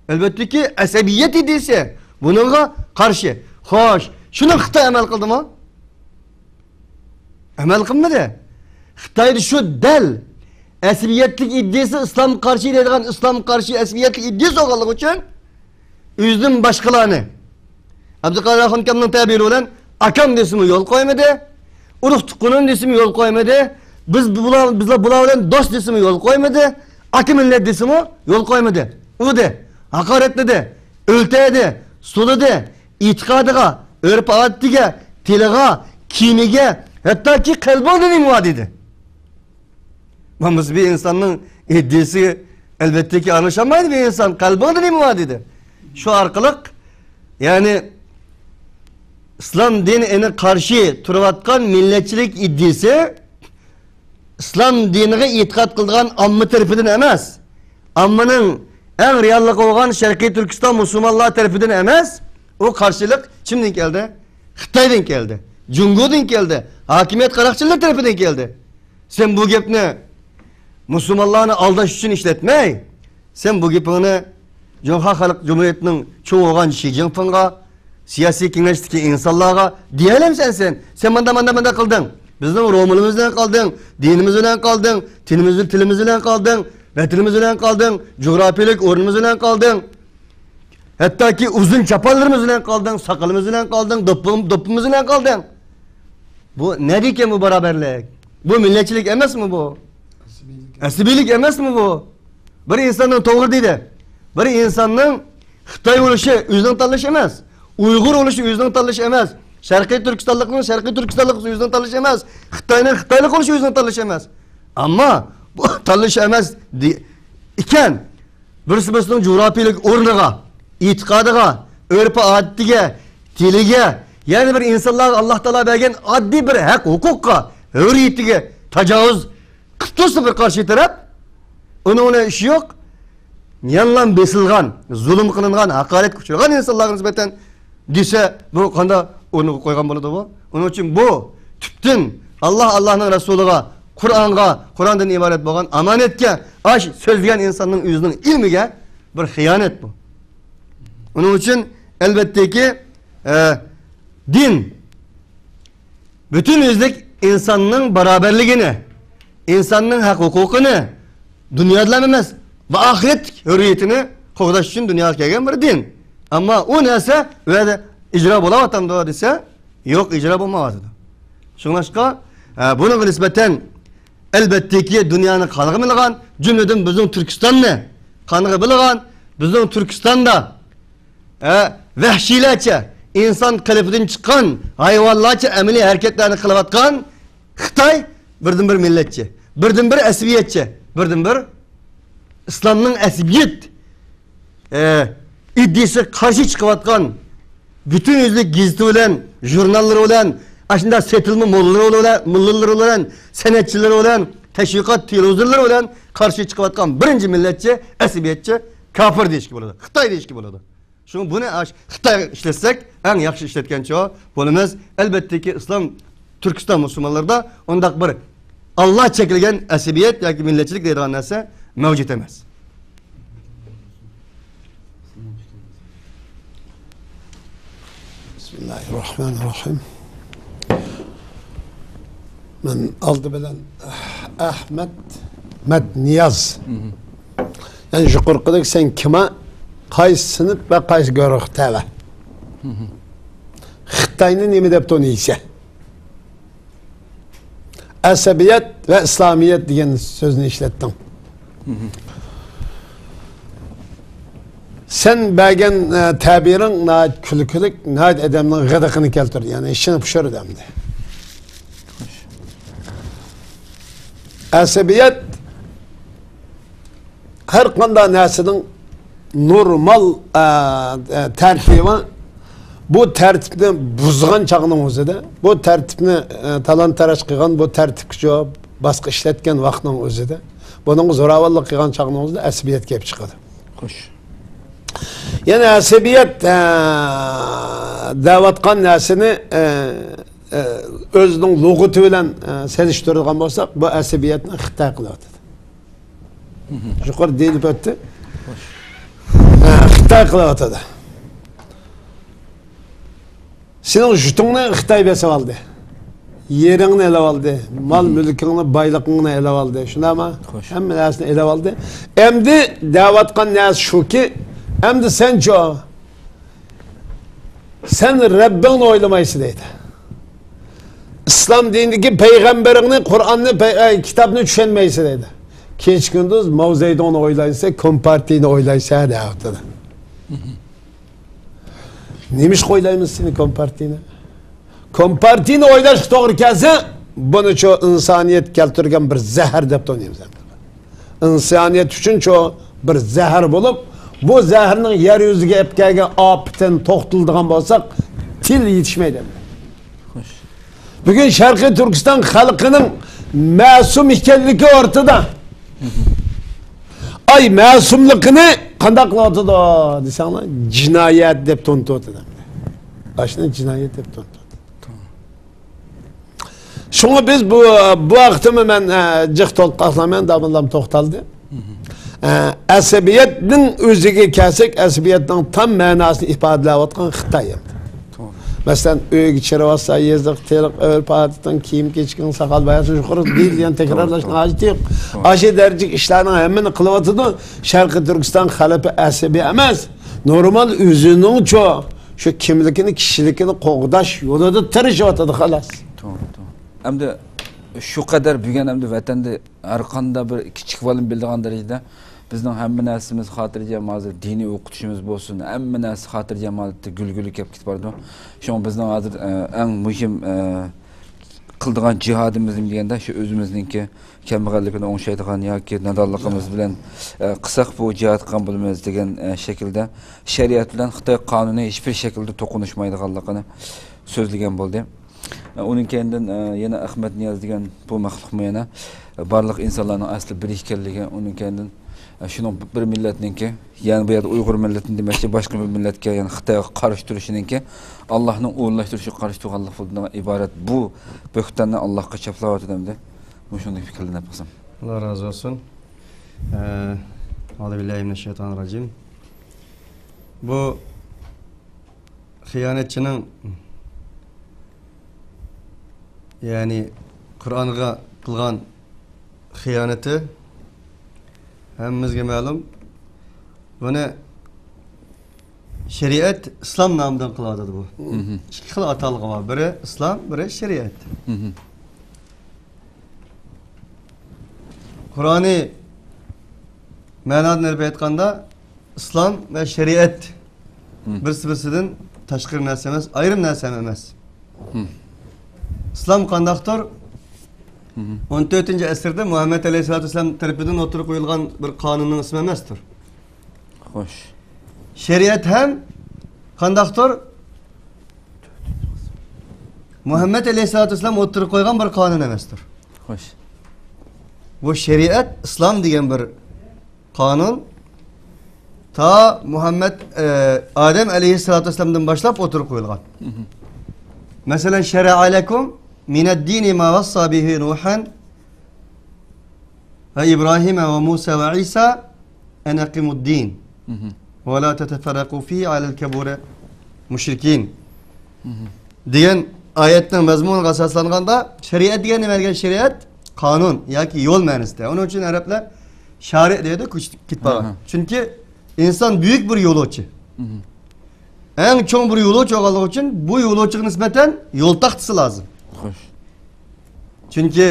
ئەلۋەتتىكى، ئەسەبىيەت ئىدىيىسى. بۇنىڭغا قارشى. خوش، شۇنى خىتاي ئەمەل قىلدىمۇ؟ ئەمەل قىلمىدى. خىتايدا شۇ دەل ئەسەبىيەتلىك ئىدىيىسى، ئىسلامغا قارشى دەيدىغان، ئىسلامغا قارشى ئەسەبىيەتلىك ئىدىيىسى بولغانلىقى ئۈچۈن، ئۆزىدىن باشقىلارنى، ئابدۇقادىر ئاخۇنكامنىڭ تەبىرى بىلەن، ئاكام دېسىمۇ يول قويمىدى، ئۇرۇق تۇغقىنىم دېسىمۇ يول قويمىدى، بىز بۇلار، بىزلەر بۇلار بىلەن دوست دېسىمۇ يول قويمىدى، ئاكا مىللەت دېسىمۇ يول قويمىدى. ئۇردى، ھاقارەتلىدى، ئۆلتۈردى، سولىدى، ئېتىقادىغا، ئۆرپ-ئادىتىگە، تىلىغا، كىيىمىگە، ھەتتاكى قەلبىڭدە نېمە بار دېدى. بولمىسا بىر ئىنساننىڭ ئىدىيىسى ئەلۋەتتىكى ئارىلىشالمايدۇ بىر ئىنسان. قەلبىڭدە نېمە بار دېدى. شۇ ئارقىلىق، يەنى ئىسلام دىنىغا قارشى تۇرۇۋاتقان مىللەتچىلىك ئىدىيىسى ئىسلام دىنىغا ئېتىقاد قىلىدىغان ئامما تەرىپىدىن ئەمەس، ئاممىنىڭ ئەڭ رېئاللىقى بولغان شەرقىي تۈركىستان مۇسۇلمانلار تەرىپىدىن ئەمەس، ئۇ قارشىلىق كىمدىن كەلدى؟ خىتايدىن كەلدى، جۇڭگودىن كەلدى، ھاكىمىيەت قاراقچىلىرى تەرىپىدىن كەلدى. سەن بۇ گەپنى مۇسۇلمانلارنى ئالداش ئۈچۈن ئىشلەتمەي، سەن بۇ گېپىڭنى جۇڭخۇا خەلق جۇمھۇرىيىتىنىڭ چوڭى بولغان شى جىنپىڭغا، سىياسىي كېڭەشتىكى ئىنسانلارغا دېيەلەمسەن سەن؟ سەن ماندا، ماندا، ماندا قىلدىڭ. بىزنىڭ رومىلىمىز بىلەن قالدىڭ، دىنىمىز بىلەن قالدىڭ، تىلىمىز، تىلىمىز بىلەن قالدىڭ، ۋەتىنىمىز بىلەن قالدىڭ، جۇغراپىيەلىك ئورنىمىز بىلەن قالدىڭ. ھەتتاكى ئۇزۇن چاپانلىرىمىز بىلەن قالدىڭ، ساقىلىمىز بىلەن قالدىڭ، دوپپىم-، دوپپىمىز بىلەن قالدىڭ. بۇ نەدىكەن بۇ باراۋەرلىك؟ بۇ مىللەتچىلىك ئەمەسمۇ بۇ؟ ئەسىبىيلىك ئەمەسمۇ بۇ؟ بىر ئىنساننىڭ توغرا دېدى. بىر ئىنساننىڭ خىتاي بولۇشى ئۆزىنىڭ تاللىشى ئەمەس. ئۇيغۇر بولۇشى ئۆزىنىڭ تاللىشى ئەمەس. شەرقىي تۈركىستانلىقنىڭ شەرقىي تۈركىستانلىق بولۇشى ئۆزىنىڭ تاللىشى ئەمەس. خىتاينىڭ خىتايلىق بولۇشى ئۆزىنىڭ تاللىشى ئەمەس. ئەمما بۇ تاللىشى ئەمەس دې-، ئىكەن. بىرسى بىرسىنىڭ جۇغراپىيەلىك ئورنىغا، ئېتىقادىغا، ئۆرپ-ئادىتىگە، تىلىگە، يەنە بىر ئىنسانلارغا ئاللا تائالا بەرگەن ئاددىي بىر ھەق ھوقۇققا، ھۆرىيىتىگە تاجاۋۇز قىلىپ تۇرسا بىر قارشى تەرەپ، ئۇنىڭ بىلەن ئىشى يوق. يەنىلا بېسىلغان، زۇلۇم قىلىنغان، ھاقارەتكە ئۇچرىغان ئىنسانلارغا نىسبەتەن دېسە، بۇ قانداق ئورنىغا قويغان بولىدۇ بۇ؟ ئۇنىڭ ئۈچۈن بۇ تۈپتىن ئاللا، ئاللانىڭ رەسۇلىغا، قۇرئانغا، قۇرئاندىن ئىبارەت بولغان ئامانەتكە، ئاش سۆزلىگەن ئىنساننىڭ ئۆزىنىڭ ئىلمىگە بىر خىيانەت بۇ. ئۇنىڭ ئۈچۈن ئەلۋەتتىكى، ئە، دىن پۈتۈن يۈزلۈك ئىنساننىڭ باراۋەرلىكىنى، ئىنساننىڭ ھەق ھوقۇقىنى، دۇنيادىلا ئەمەس، ۋە ئاخىرەتلىك ھۆرىيىتىنى قوغداش ئۈچۈن دۇنياغا كەلگەن بىر دىن. ئەمما ئۇ نەرسە ئۇ يەردە ئىجرا بولاۋاتامدۇ دېسە، يوق، ئىجرا بولمايۋاتىدۇ. شۇڭلاشقا، ئە، بۇنىڭغا نىسبەتەن، ئەلۋەتتىكى، دۇنيانى قانغا مىلىغان، جۈملىدىن بىزنىڭ تۈركىستاننى قانغا مىلىغان، بىزنىڭ تۈركىستاندا، ئە، ۋەھشىيلەرچە، ئىنسان قېلىپىدىن چىققان ھايۋانلارچە ئەمەلىي ھەرىكەتلەرنى قىلىۋاتقان خىتاي بىردىنبىر مىللەتچى، بىردىنبىر ئەسەبىيەتچى، بىردىنبىر ئىسلامنىڭ ئەسەبىيەت، ئە، ئىدىيىسىگە قارشى چىقىۋاتقان، پۈتۈن يۈزلۈك گېزىتى بىلەن، ژۇرناللىرى بىلەن، ئاشۇنداق سېتىلما موللىلىرى بىلەن، موللىلىرى بىلەن، سەنئەتچىلىرى بىلەن، تەشۋىقات تېلېۋىزورلىرى بىلەن قارشى چىقىۋاتقان بىرىنچى مىللەتچى، ئەسەبىيەتچى، كاپىر دېيىشكە بولىدۇ، خىتاي دېيىشكە بولىدۇ. شۇڭا بۇنى ئاش-، خىتايغا ئىشلەتسەك، ئەڭ ياخشى ئىشلەتكەنچۇ بولىمىز. ئەلۋەتتىكى، ئىسلام تۈركىستان مۇسۇلمانلىرىدا ئۇنداق بىر ئاللا چەكلىگەن ئەسەبىيەت ياكى مىللەتچىلىك دەيدىغان نەرسە مەۋجۇت ئەمەس. بىسمىللاھىررەھمانىررەھىم. مەن ئالدى بىلەن ئەھمەت مەتنىياز. يەنى يۇقىرىقىدەك سەن كىما، قايسى سىنىپ ۋە قايسى گۇرۇھقا تەۋە؟ خىتاينى نېمە دەپ تونۇيسەن؟ ئەسەبىيەت ۋە ئىسلامىيەت دېگەن سۆزنى ئىشلەتتىڭ. سەن بەرگەن، ئە، تەبىرىڭ ناھايىتى كۈلكىلىك، ناھايىتى ئادەمنىڭ غىدىقىنى كەلتۈردى، يەنى ئىچىنى پۇشۇردى ئەمدى. ئەسەبىيەت ھەر قانداق نەرسىنىڭ نورمال، ئە، ئە، تەرتىپى بار. بۇ تەرتىپنى بۇزغان چاغنىڭ ئۆزىدە، بۇ تەرتىپنى، ئە، تالان-تاراج قىلغان، بۇ تەرتىپكە باشقا ئىشلەتكەن ۋاقىتنىڭ ئۆزىدە، بۇنىڭغا زوراۋانلىق قىلغان چاغنىڭ ئۆزىدە ئەسەبىيەت كېلىپ چىقىدۇ. خوش. يەنى ئەسەبىيەت، ئە، دەۋاتقان نەرسىنى، ئە، ئە، ئۆزىنىڭ لۇغىتى بىلەن، ئە، سېلىشتۇرىدىغان بولساق، بۇ ئەسەبىيەتنى خىتاي قىلىۋاتىدۇ. يۇقىرىدا دېيىلىپ ئۆتتى. ھە، خىتاي قىلىۋاتىدۇ. سېنىڭ جۇتۇڭنى خىتاي بېسىۋالدى. يېرىڭنى ئېلىۋالدى. مال مۈلكۈڭنى، بايلىقىڭنى ئېلىۋالدى. شۇنداقمۇ؟ خوش. ھەممە نەرسىنى ئېلىۋالدى. ئەمدى دەۋاتقان نەرسە شۇكى، ئەمدى سەنچۇ؟ سەن رەببىڭنى ئويلىمايسەن دەيدۇ. ئىسلام دىنىدىكى پەيغەمبىرىڭنى، قۇرئاننى، پەي-، ئە، كىتابنى چۈشەنمەيسەن دەيدۇ. كېچە-كۈندۈز ماۋزېدۇڭنى ئويلايسەن، كومپارتىيىنى ئويلايسەن دەۋاتىدۇ. نېمىشقا ئويلايمىز سېنى كومپارتىيىنى؟ كومپارتىيىنى ئويلاشقا توغرا كەلسە، بۇنىچۇ ئىنسانىيەت كەلتۈرگەن بىر زەھەر دەپ تونۇيمىز ئەمدى. ئىنسانىيەت ئۈچۈنچۇ بىر زەھەر بولۇپ، بۇ زەھەرنىڭ يەر يۈزىگە ئېلىپ كەلگەن ئاپىتىنى توختىتىدىغان بولساق، تىل يېتىشمەيدۇ ئەمدى. خوش. بۈگۈن شەرقىي تۈركىستان خەلقىنىڭ مەسۇم ئىكەنلىكى ئورتىدا. ئاي مەسۇملۇقىنى قانداق قىلىۋاتىدۇ دېسەڭلار، جىنايەت دەپ تونۇتۇۋاتىدۇ. ئاشۇنى جىنايەت دەپ تونۇتۇۋاتىدۇ. شۇڭا بىز بۇ، بۇ ھەقتىمۇ مەن، ئە، جىق توختاپ قالسام، داموللام توختالدى. ئە، ئەسەبىيەتنىڭ ئۆزىگە كەلسەك، ئەسەبىيەتنىڭ تام مەناسىنى ئىپادىلەۋاتقان خىتاي ئەمدى. توغرا. مەسىلەن، ئۆيگە چىرىۋاتسا، يېزىق، تېرىق، ئۆرپ-ئادىتىڭ، كىيىم-كېچىكىڭ، ساقال باياسىڭ يۇقىرى دېيىلگەن، تەكرارلاشنىڭ توغرا، ھاجىتى يوق. توغرا. ئاشۇ دەرىجىلىك ئىشلارنىڭ ھەممىنى قىلىۋاتىدۇ. شەرقىي تۈركىستان خەلىپە ئەسەبىي ئەمەس. نورمال ئۆزىنىڭچۇ شۇ كىملىكىنى، كىشىلىكىنى قوغداش يولىدا تىرىشىۋاتىدۇ، خالاس. توغرا، توغرا. ئەمدى شۇ قەدەر بۈگۈن ئەمدى ۋەتەندە ھەر قانداق بىر كىچىك بالىمۇ بىلىدىغان دەرىجىدە بىزنىڭ ھەممە نەرسىمىز خاتىرجەم، ھازىر دىنىي ئوقۇتۇشىمىز بولسۇن، ھەممە نەرسە خاتىرجەم ھالەتتە گۈل-گۈلى كەپ كېتىپ بارىدۇ. شۇڭا بىزنىڭ ھازىر، ئە، ئەڭ مۇھىم، ئە، قىلىدىغان جىھادىمىز نېمە دېگەندە، شۇ ئۆزىمىزنىڭكى كەمبەغەللىكىنى ئوڭشايدىغان ياكى نادانلىقىمىز بىلەن، ئە، قىلساق بۇ جىھاد قىلغان بولىمىز دېگەن، ئە، شەكىلدە شەرىئەت بىلەن خىتاي قانۇنى ھېچبىر شەكىلدە توقۇنۇشمايدىغانلىقىنى سۆزلىگەن بولدى. ئۇنىڭ كەينىدىن، ئە، يەنە ئەخمەت نىياز دېگەن بۇ مەخلۇقمۇ يەنە بارلىق ئىنسانلارنىڭ ئەسلى بىر ئىكەنلىكى، ئۇنىڭ كەينىدىن، ئە، شۇنىڭ بىر مىللەتنىڭكى، يەنى بۇ يەردە ئۇيغۇر مىللىتىنى دېمەكچى، باشقا بىر مىللەتكە، يەنى خىتايغا قارشى تۇرۇشىنىڭكى ئاللاھنىڭ ئورۇنلاشتۇرۇشىغا قارشى تۇرغانلىق بولىدىغان ئىبارەت بۇ بۆھتاننى ئاللاھقا چاپلاۋاتىدۇ ئەمدى. مۇشۇنداق پىكىرلەرنى ئەپ قىلسام. ئاللا رازى بولسۇن. ئە، ئەئۇزۇ بىللاھى مىنەششەيتانىر راجىم. بۇ خىيانەتچىنىڭ، يەنى قۇرئانغا قىلغان خىيانىتى ھەممىمىزگە مەلۇم. بۇنى شەرىئەت ئىسلام نامىدىن قىلىۋاتىدۇ بۇ. مھم. ئىككى خىل ئاتالغۇ بار. بىرى ئىسلام، بىرى شەرىئەت. مھم. قۇرئانىي مەنادىن ئېلىپ ئېيتقاندا، ئىسلام ۋە شەرىئەت مم. بىرسى-بىرسىدىن تاشقىرى نەرسە ئەمەس، ئايرىم نەرسە ھەم ئەمەس. مم. ئىسلام قانداقتۇر؟ مم. ئون تۆتىنچى ئەسىردە مۇھەممەد ئەلەيھىسسالاتۇ ۋەسسالام تەرىپىدىن ئوتتۇرىغا قويۇلغان بىر قانۇننىڭ ئىسمى ئەمەستۇر. خوش. شەرىئەت ھەم قانداقتۇر؟ مۇھەممەد ئەلەيھىسسالاتۇ ۋەسسالام ئوتتۇرىغا قويغان بىر قانۇن ئەمەستۇر. خوش. بۇ شەرىئەت، ئىسلام دېگەن بىر قانۇن تا مۇھەممەد، ئە، ئادەم ئەلەيھىسسالاتۇ ۋەسسالامدىن باشلاپ ئوتتۇرىغا قويۇلغان. مھم. مەسىلەن، شەرەئە لەكۇم مىنەددىنى ما ۋەسسا بىھى نۇھەن ۋە ئىبراھىمە ۋە مۇسا ۋە ئىسا ئەن ئەقىمۇددىن مھم. ۋە لا تەتەفەررەقۇ فىھى ئەلەل كەبۇرە مۇشرىكىن. مھم. دېگەن ئايەتنىڭ مەزمۇنىغا ئاساسلانغاندا، شەرىئەت دېگەن نېمە دېگەن؟ شەرىئەت قانۇن ياكى يول مەنىسىدە. ئۇنىڭ ئۈچۈن ئەرەبلەر شارىئ دەيدۇ، كېتىپ بارغان. ئاھا. چۈنكى ئىنسان بۈيۈك بىر يولۇچى. مھم. ئەڭ چوڭ بىر يولۇچى بولغانلىقى ئۈچۈن بۇ يولۇچىغا نىسبەتەن يول تاختىسى لازىم. خوش. چۈنكى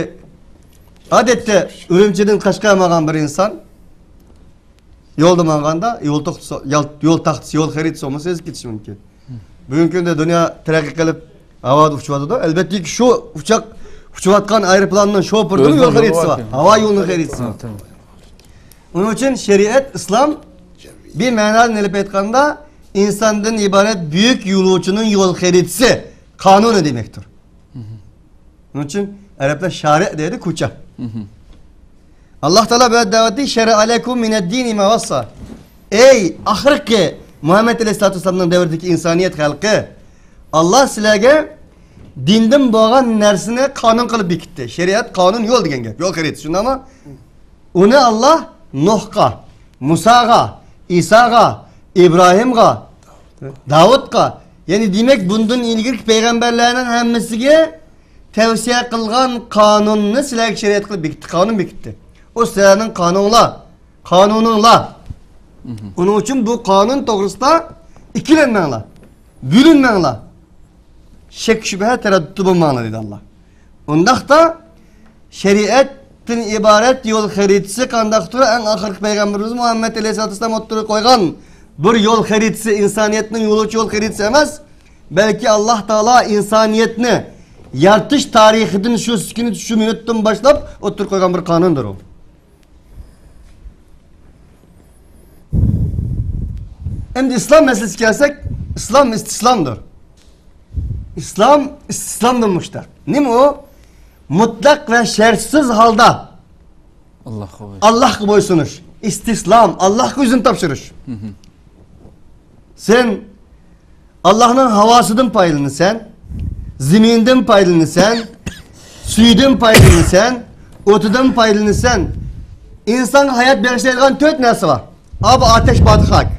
ئادەتتە ئۈرۈمچىدىن قەشقەرگە ماڭغان بىر ئىنسان يولدا ماڭغاندا يول توختىسى، يول، يول تاختىسى، يول خەرىتىسى بولمىسا ئېزىپ كېتىشى مۇمكىن. بۈگۈنكى كۈندە دۇنيا تەرەققىي قىلىپ، ھاۋادا ئۇچۇۋاتىدۇ. ئەلۋەتتە، شۇ ئۇچاق ئۇچۇۋاتقان ئايروپىلاننىڭ شوپۇرىدىمۇ يول خەرىتىسى بار. ھاۋا يولىنىڭ خەرىتىسى بار. ئۇنىڭ ئۈچۈن شەرىئەت، ئىسلام بىر مەنادىن ئېلىپ ئېيتقاندا، ئىنساندىن ئىبارەت بۈيۈك يولۇچىنىڭ يول خەرىتىسى، قانۇنى دېمەكتۇر. شۇنىڭ ئۈچۈن ئەرەبلەر شارىئ دەيدۇ، كوچا. ئاللا تائالا بۇ يەردە دەۋەتتى، شەرەئە لەكۇم مىنەددىنى ما ۋەسسا. ئەي ئاخىرقى مۇھەممەد ئەلەيھىسسالاتۇ ۋەسسالامنىڭ دەۋرىدىكى ئىنسانىيەت خەلقى، ئاللا سىلەرگە دىندىن بولغان نەرسىنى قانۇن قىلىپ بېكىتتى. شەرىئەت، قانۇن، يول دېگەن گەپ. يول خەرىتىسى، شۇنداقمۇ؟ ئۇنى ئاللا نۇھقا، مۇساغا، ئىساغا، ئىبراھىمغا، داۋۇتقا، يەنى دېمەك، بۇندىن ئىلگىرىكى پەيغەمبەرلەرنىڭ ھەممىسىگە تەۋسىيە قىلغان قانۇننى سىلەرگە شەرىئەت قىلىپ بېكىتتى، قانۇن بېكىتتى. ئۇ سىلەرنىڭ قانۇنلا، قانۇنۇڭلا. ئۇنىڭ ئۈچۈن بۇ قانۇن توغرىسىدا ئىككىلەنمەڭلار، بۆلۈنمەڭلار. شەك-شۈبھە، تەرەددۇتتا بولماڭلار، دېدى ئاللا. ئۇنداقتا شەرىئەتتىن ئىبارەت يول خەرىتىسى قانداقتۇر؟ ئەڭ ئاخىرقى پەيغەمبىرىمىز مۇھەممەد ئەلەيھىسسالاتۇ ۋەسسالام ئوتتۇرىغا قويغان بىر يول خەرىتىسى، ئىنسانىيەتنىڭ يولۇچى يول خەرىتىسى ئەمەس، بەلكى ئاللا تائالا ئىنسانىيەتنى يارىتىش تارىخىدىن شۇ سېكۇنت، شۇ مىنۇتتىن باشلاپ ئوتتۇرىغا قويغان بىر قانۇندۇر ئۇ. ئەمدى ئىسلام مەسىلىسىگە كەلسەك، ئىسلام ئىستىسلامدۇر. ئىسلام ئىستىسلامدىن مۇشتەق. نېمە ئۇ؟ مۇتلەق ۋە شەرتسىز ھالدا ئاللاھقا بوي-، ئاللاھقا بويسۇنۇش. ئىستىسلام، ئاللاھقا ئۆزىنى تاپشۇرۇش. سەن ئاللاھنىڭ ھاۋاسىدىن پايدىلىنىسەن، زېمىندىن پايدىلىنىسەن، سۈيىدىن پايدىلىنىسەن، ئوتىدىن پايدىلىنىسەن. ئىنسانغا ھايات بېغىشلايدىغان تۆت نەرسە بار. ئاۋۇ ئاتەش، باد، خاك.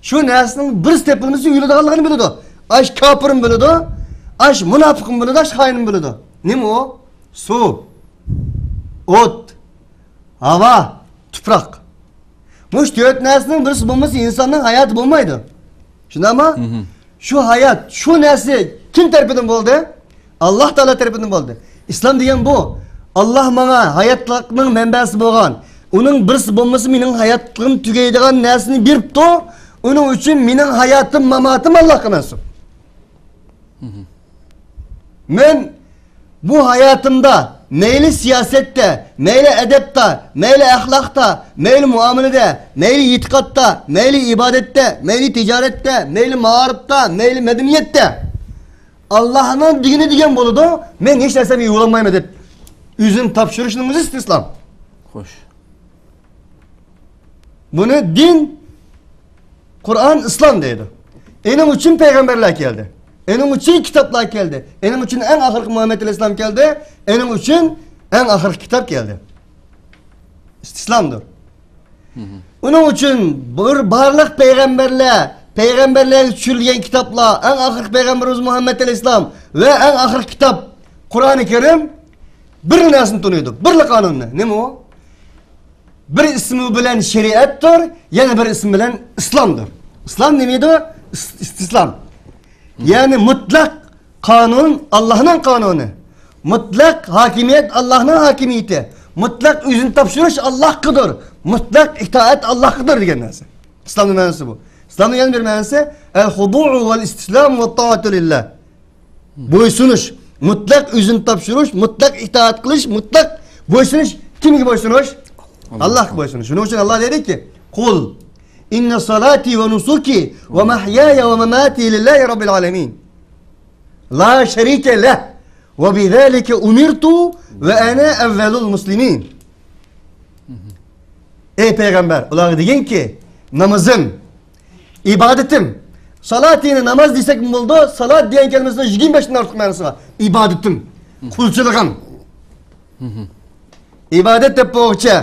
شۇ نەرسىنىڭ بىرسى تېپىلمىسا ئۆلىدىغانلىقىنى بىلىدۇ. ئاش كاپىرمۇ بىلىدۇ، ئاش مۇناپىقمۇ بىلىدۇ، ئاش خائىنمۇ بىلىدۇ. نېمە ئۇ؟ سۇ، ئوت، ھاۋا، تۇپراق. مۇشۇ تۆت نەرسىنىڭ بىرسى بولمىسا، ئىنساننىڭ ھاياتى بولمايدۇ. شۇنداقمۇ؟ شۇ ھايات، شۇ نەرسە كىم تەرىپىدىن بولدى؟ ئاللاھ تائالا تەرىپىدىن بولدى. ئىسلام دېگەن بۇ. ئاللاھ ماڭا ھاياتلىقنىڭ مەنبەسى بولغان، ئۇنىڭ بىرسى بولمىسا، مېنىڭ ھاياتلىقىم تۈگەيدىغان نەرسىنى بېرىپتۇ. ئۇنىڭ ئۈچۈن مېنىڭ ھاياتىم، ماماتىم ئاللاھقا مەنسۇپ. مەن بۇ ھاياتىمدا مەيلى سىياسەتتە، مەيلى ئەدەپتە، مەيلى ئەخلاقتا، مەيلى مۇئامىلىدە، مەيلى ئېتىقادتا، مەيلى ئىبادەتتە، مەيلى تىجارەتتە، مەيلى مائارىپتا، مەيلى مەدەنىيەتتە، ئاللاھنىڭ دېگىنى دېگەن بولىدۇ، مەن ھېچ نەرسەمگە يۇۋۇلالمايمەن دەپ ئۆزىنى تاپشۇرۇشنىڭ ئۆزى ئىستىسلام. خوش. بۇنى دىن، قۇرئان، ئىسلام دەيدۇ. ئېنىڭ ئۈچۈن پەيغەمبەرلەر كەلدى. ئېنىڭ ئۈچۈن كىتابلار كەلدى. ئېنىڭ ئۈچۈن ئەڭ ئاخىرقى مۇھەممەد ئەلەيھىسسالام كەلدى. ئېنىڭ ئۈچۈن ئەڭ ئاخىرقى كىتاب كەلدى. ئىستىسلامدۇر. ئۇنىڭ ئۈچۈن بىر بارلىق پەيغەمبەرلەر، پەيغەمبەرلەرگە چۈشۈرۈلگەن كىتابلار، ئەڭ ئاخىرقى پەيغەمبىرىمىز مۇھەممەد ئەلەيھىسسالام ۋە ئەڭ ئاخىرقى كىتاب قۇرئانى كەرىم بىر نەرسىنى تونۇيدۇ، بىرلا قانۇننى. نېمە ئۇ؟ بىر ئىسمى بىلەن شەرىئەتتۇر، يەنە بىر ئىسمى بىلەن ئىسلامدۇر. ئىسلام نېمىدۇ؟ ئىس-، ئىستىسلام. يەنى مۇتلەق قانۇن ئاللاھنىڭ قانۇنى. مۇتلەق ھاكىمىيەت ئاللاھنىڭ ھاكىمىيىتى. مۇتلەق ئۆزىنى تاپشۇرۇش ئاللاھقىدۇر. مۇتلەق ئىتائەت ئاللاھقىدۇر دېگەن نەرسە. ئىسلامنىڭ مەنىسى بۇ. ئىسلامنىڭ يەنە بىر مەنىسى، ئەل خۇدۇئۇ ۋەل ئىستىسلام ۋەت تائەتۇ لىللاھ. بويسۇنۇش، مۇتلەق ئۆزىنى تاپشۇرۇش، مۇتلەق ئىتائەت قىلىش، مۇتلەق بويسۇنۇش. كىمگە بويسۇنۇش؟ ئاللاھقا بويسۇنۇش. شۇنىڭ ئۈچۈن ئاللاھ دەيدىكى، قۇل ئىننە سالاتى ۋە نۇسۇكى ۋە مەھيايە ۋە مەماتى لىللاھى رەببىل ئالەمىن. لا شەرىكە لەھ ۋە بىزالىكە ئۇمىرتۇ ۋە ئەنە ئەۋۋەلۇل مۇسلىمىن. ئەي پەيغەمبەر، ئۇلارغا دېگىنكى، نامىزىم، ئىبادىتىم. سالاتىنى ناماز دېسەكمۇ بولىدۇ، سالات دېگەن كەلىمىسىنىڭ يىگىرمە بەشتىن ئارتۇق مەنىسى بار. ئىبادىتىم، قۇلچىلىقىم. ئىبادەت دەپ بولغۇچە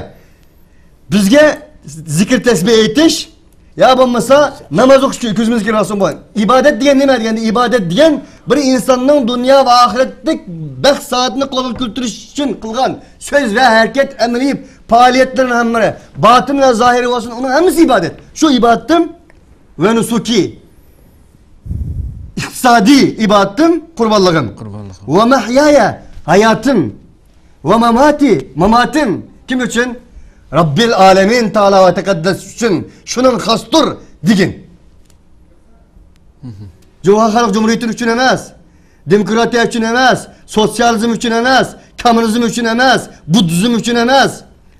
بىزگە زىكىر تەسبىھ ئېيتىش يا بولمىسا ناماز ئوقۇش كۆزىمىزگە كىرىۋالسۇن بۇ. ئىبادەت دېگەن نېمە دېگەندە، ئىبادەت دېگەن بىر ئىنساننىڭ دۇنيا ۋە ئاخىرەتلىك بەخت سائادىتىنى قولغا كەلتۈرۈش ئۈچۈن قىلغان سۆز ۋە ھەرىكەت، ئەمەلىي پائالىيەتلىرىنىڭ ھەممىلىرى، باتىن ۋە زاھىرىي بولسۇن، ئۇنىڭ ھەممىسى ئىبادەت. شۇ ئىبادىتىم ۋە نۇسۇكى، ئىقتىسادىي ئىبادىتىم قۇربانلىقىم. قۇربانلىقىم. ۋە مەھيايە، ھاياتىم، ۋە ماماتى، ماماتىم. كىم ئۈچۈن؟ رەببىل ئالەمىن تائالا ۋە تەقەددەس ئۈچۈن. شۇنىڭ خاستۇر دېگىن. جۇڭخۇا خەلق جۇمھۇرىيىتى ئۈچۈن ئەمەس، دېموكراتىيە ئۈچۈن ئەمەس، سوتسىيالىزم ئۈچۈن ئەمەس، كوممۇنىزم ئۈچۈن ئەمەس، بۇددىزم ئۈچۈن ئەمەس،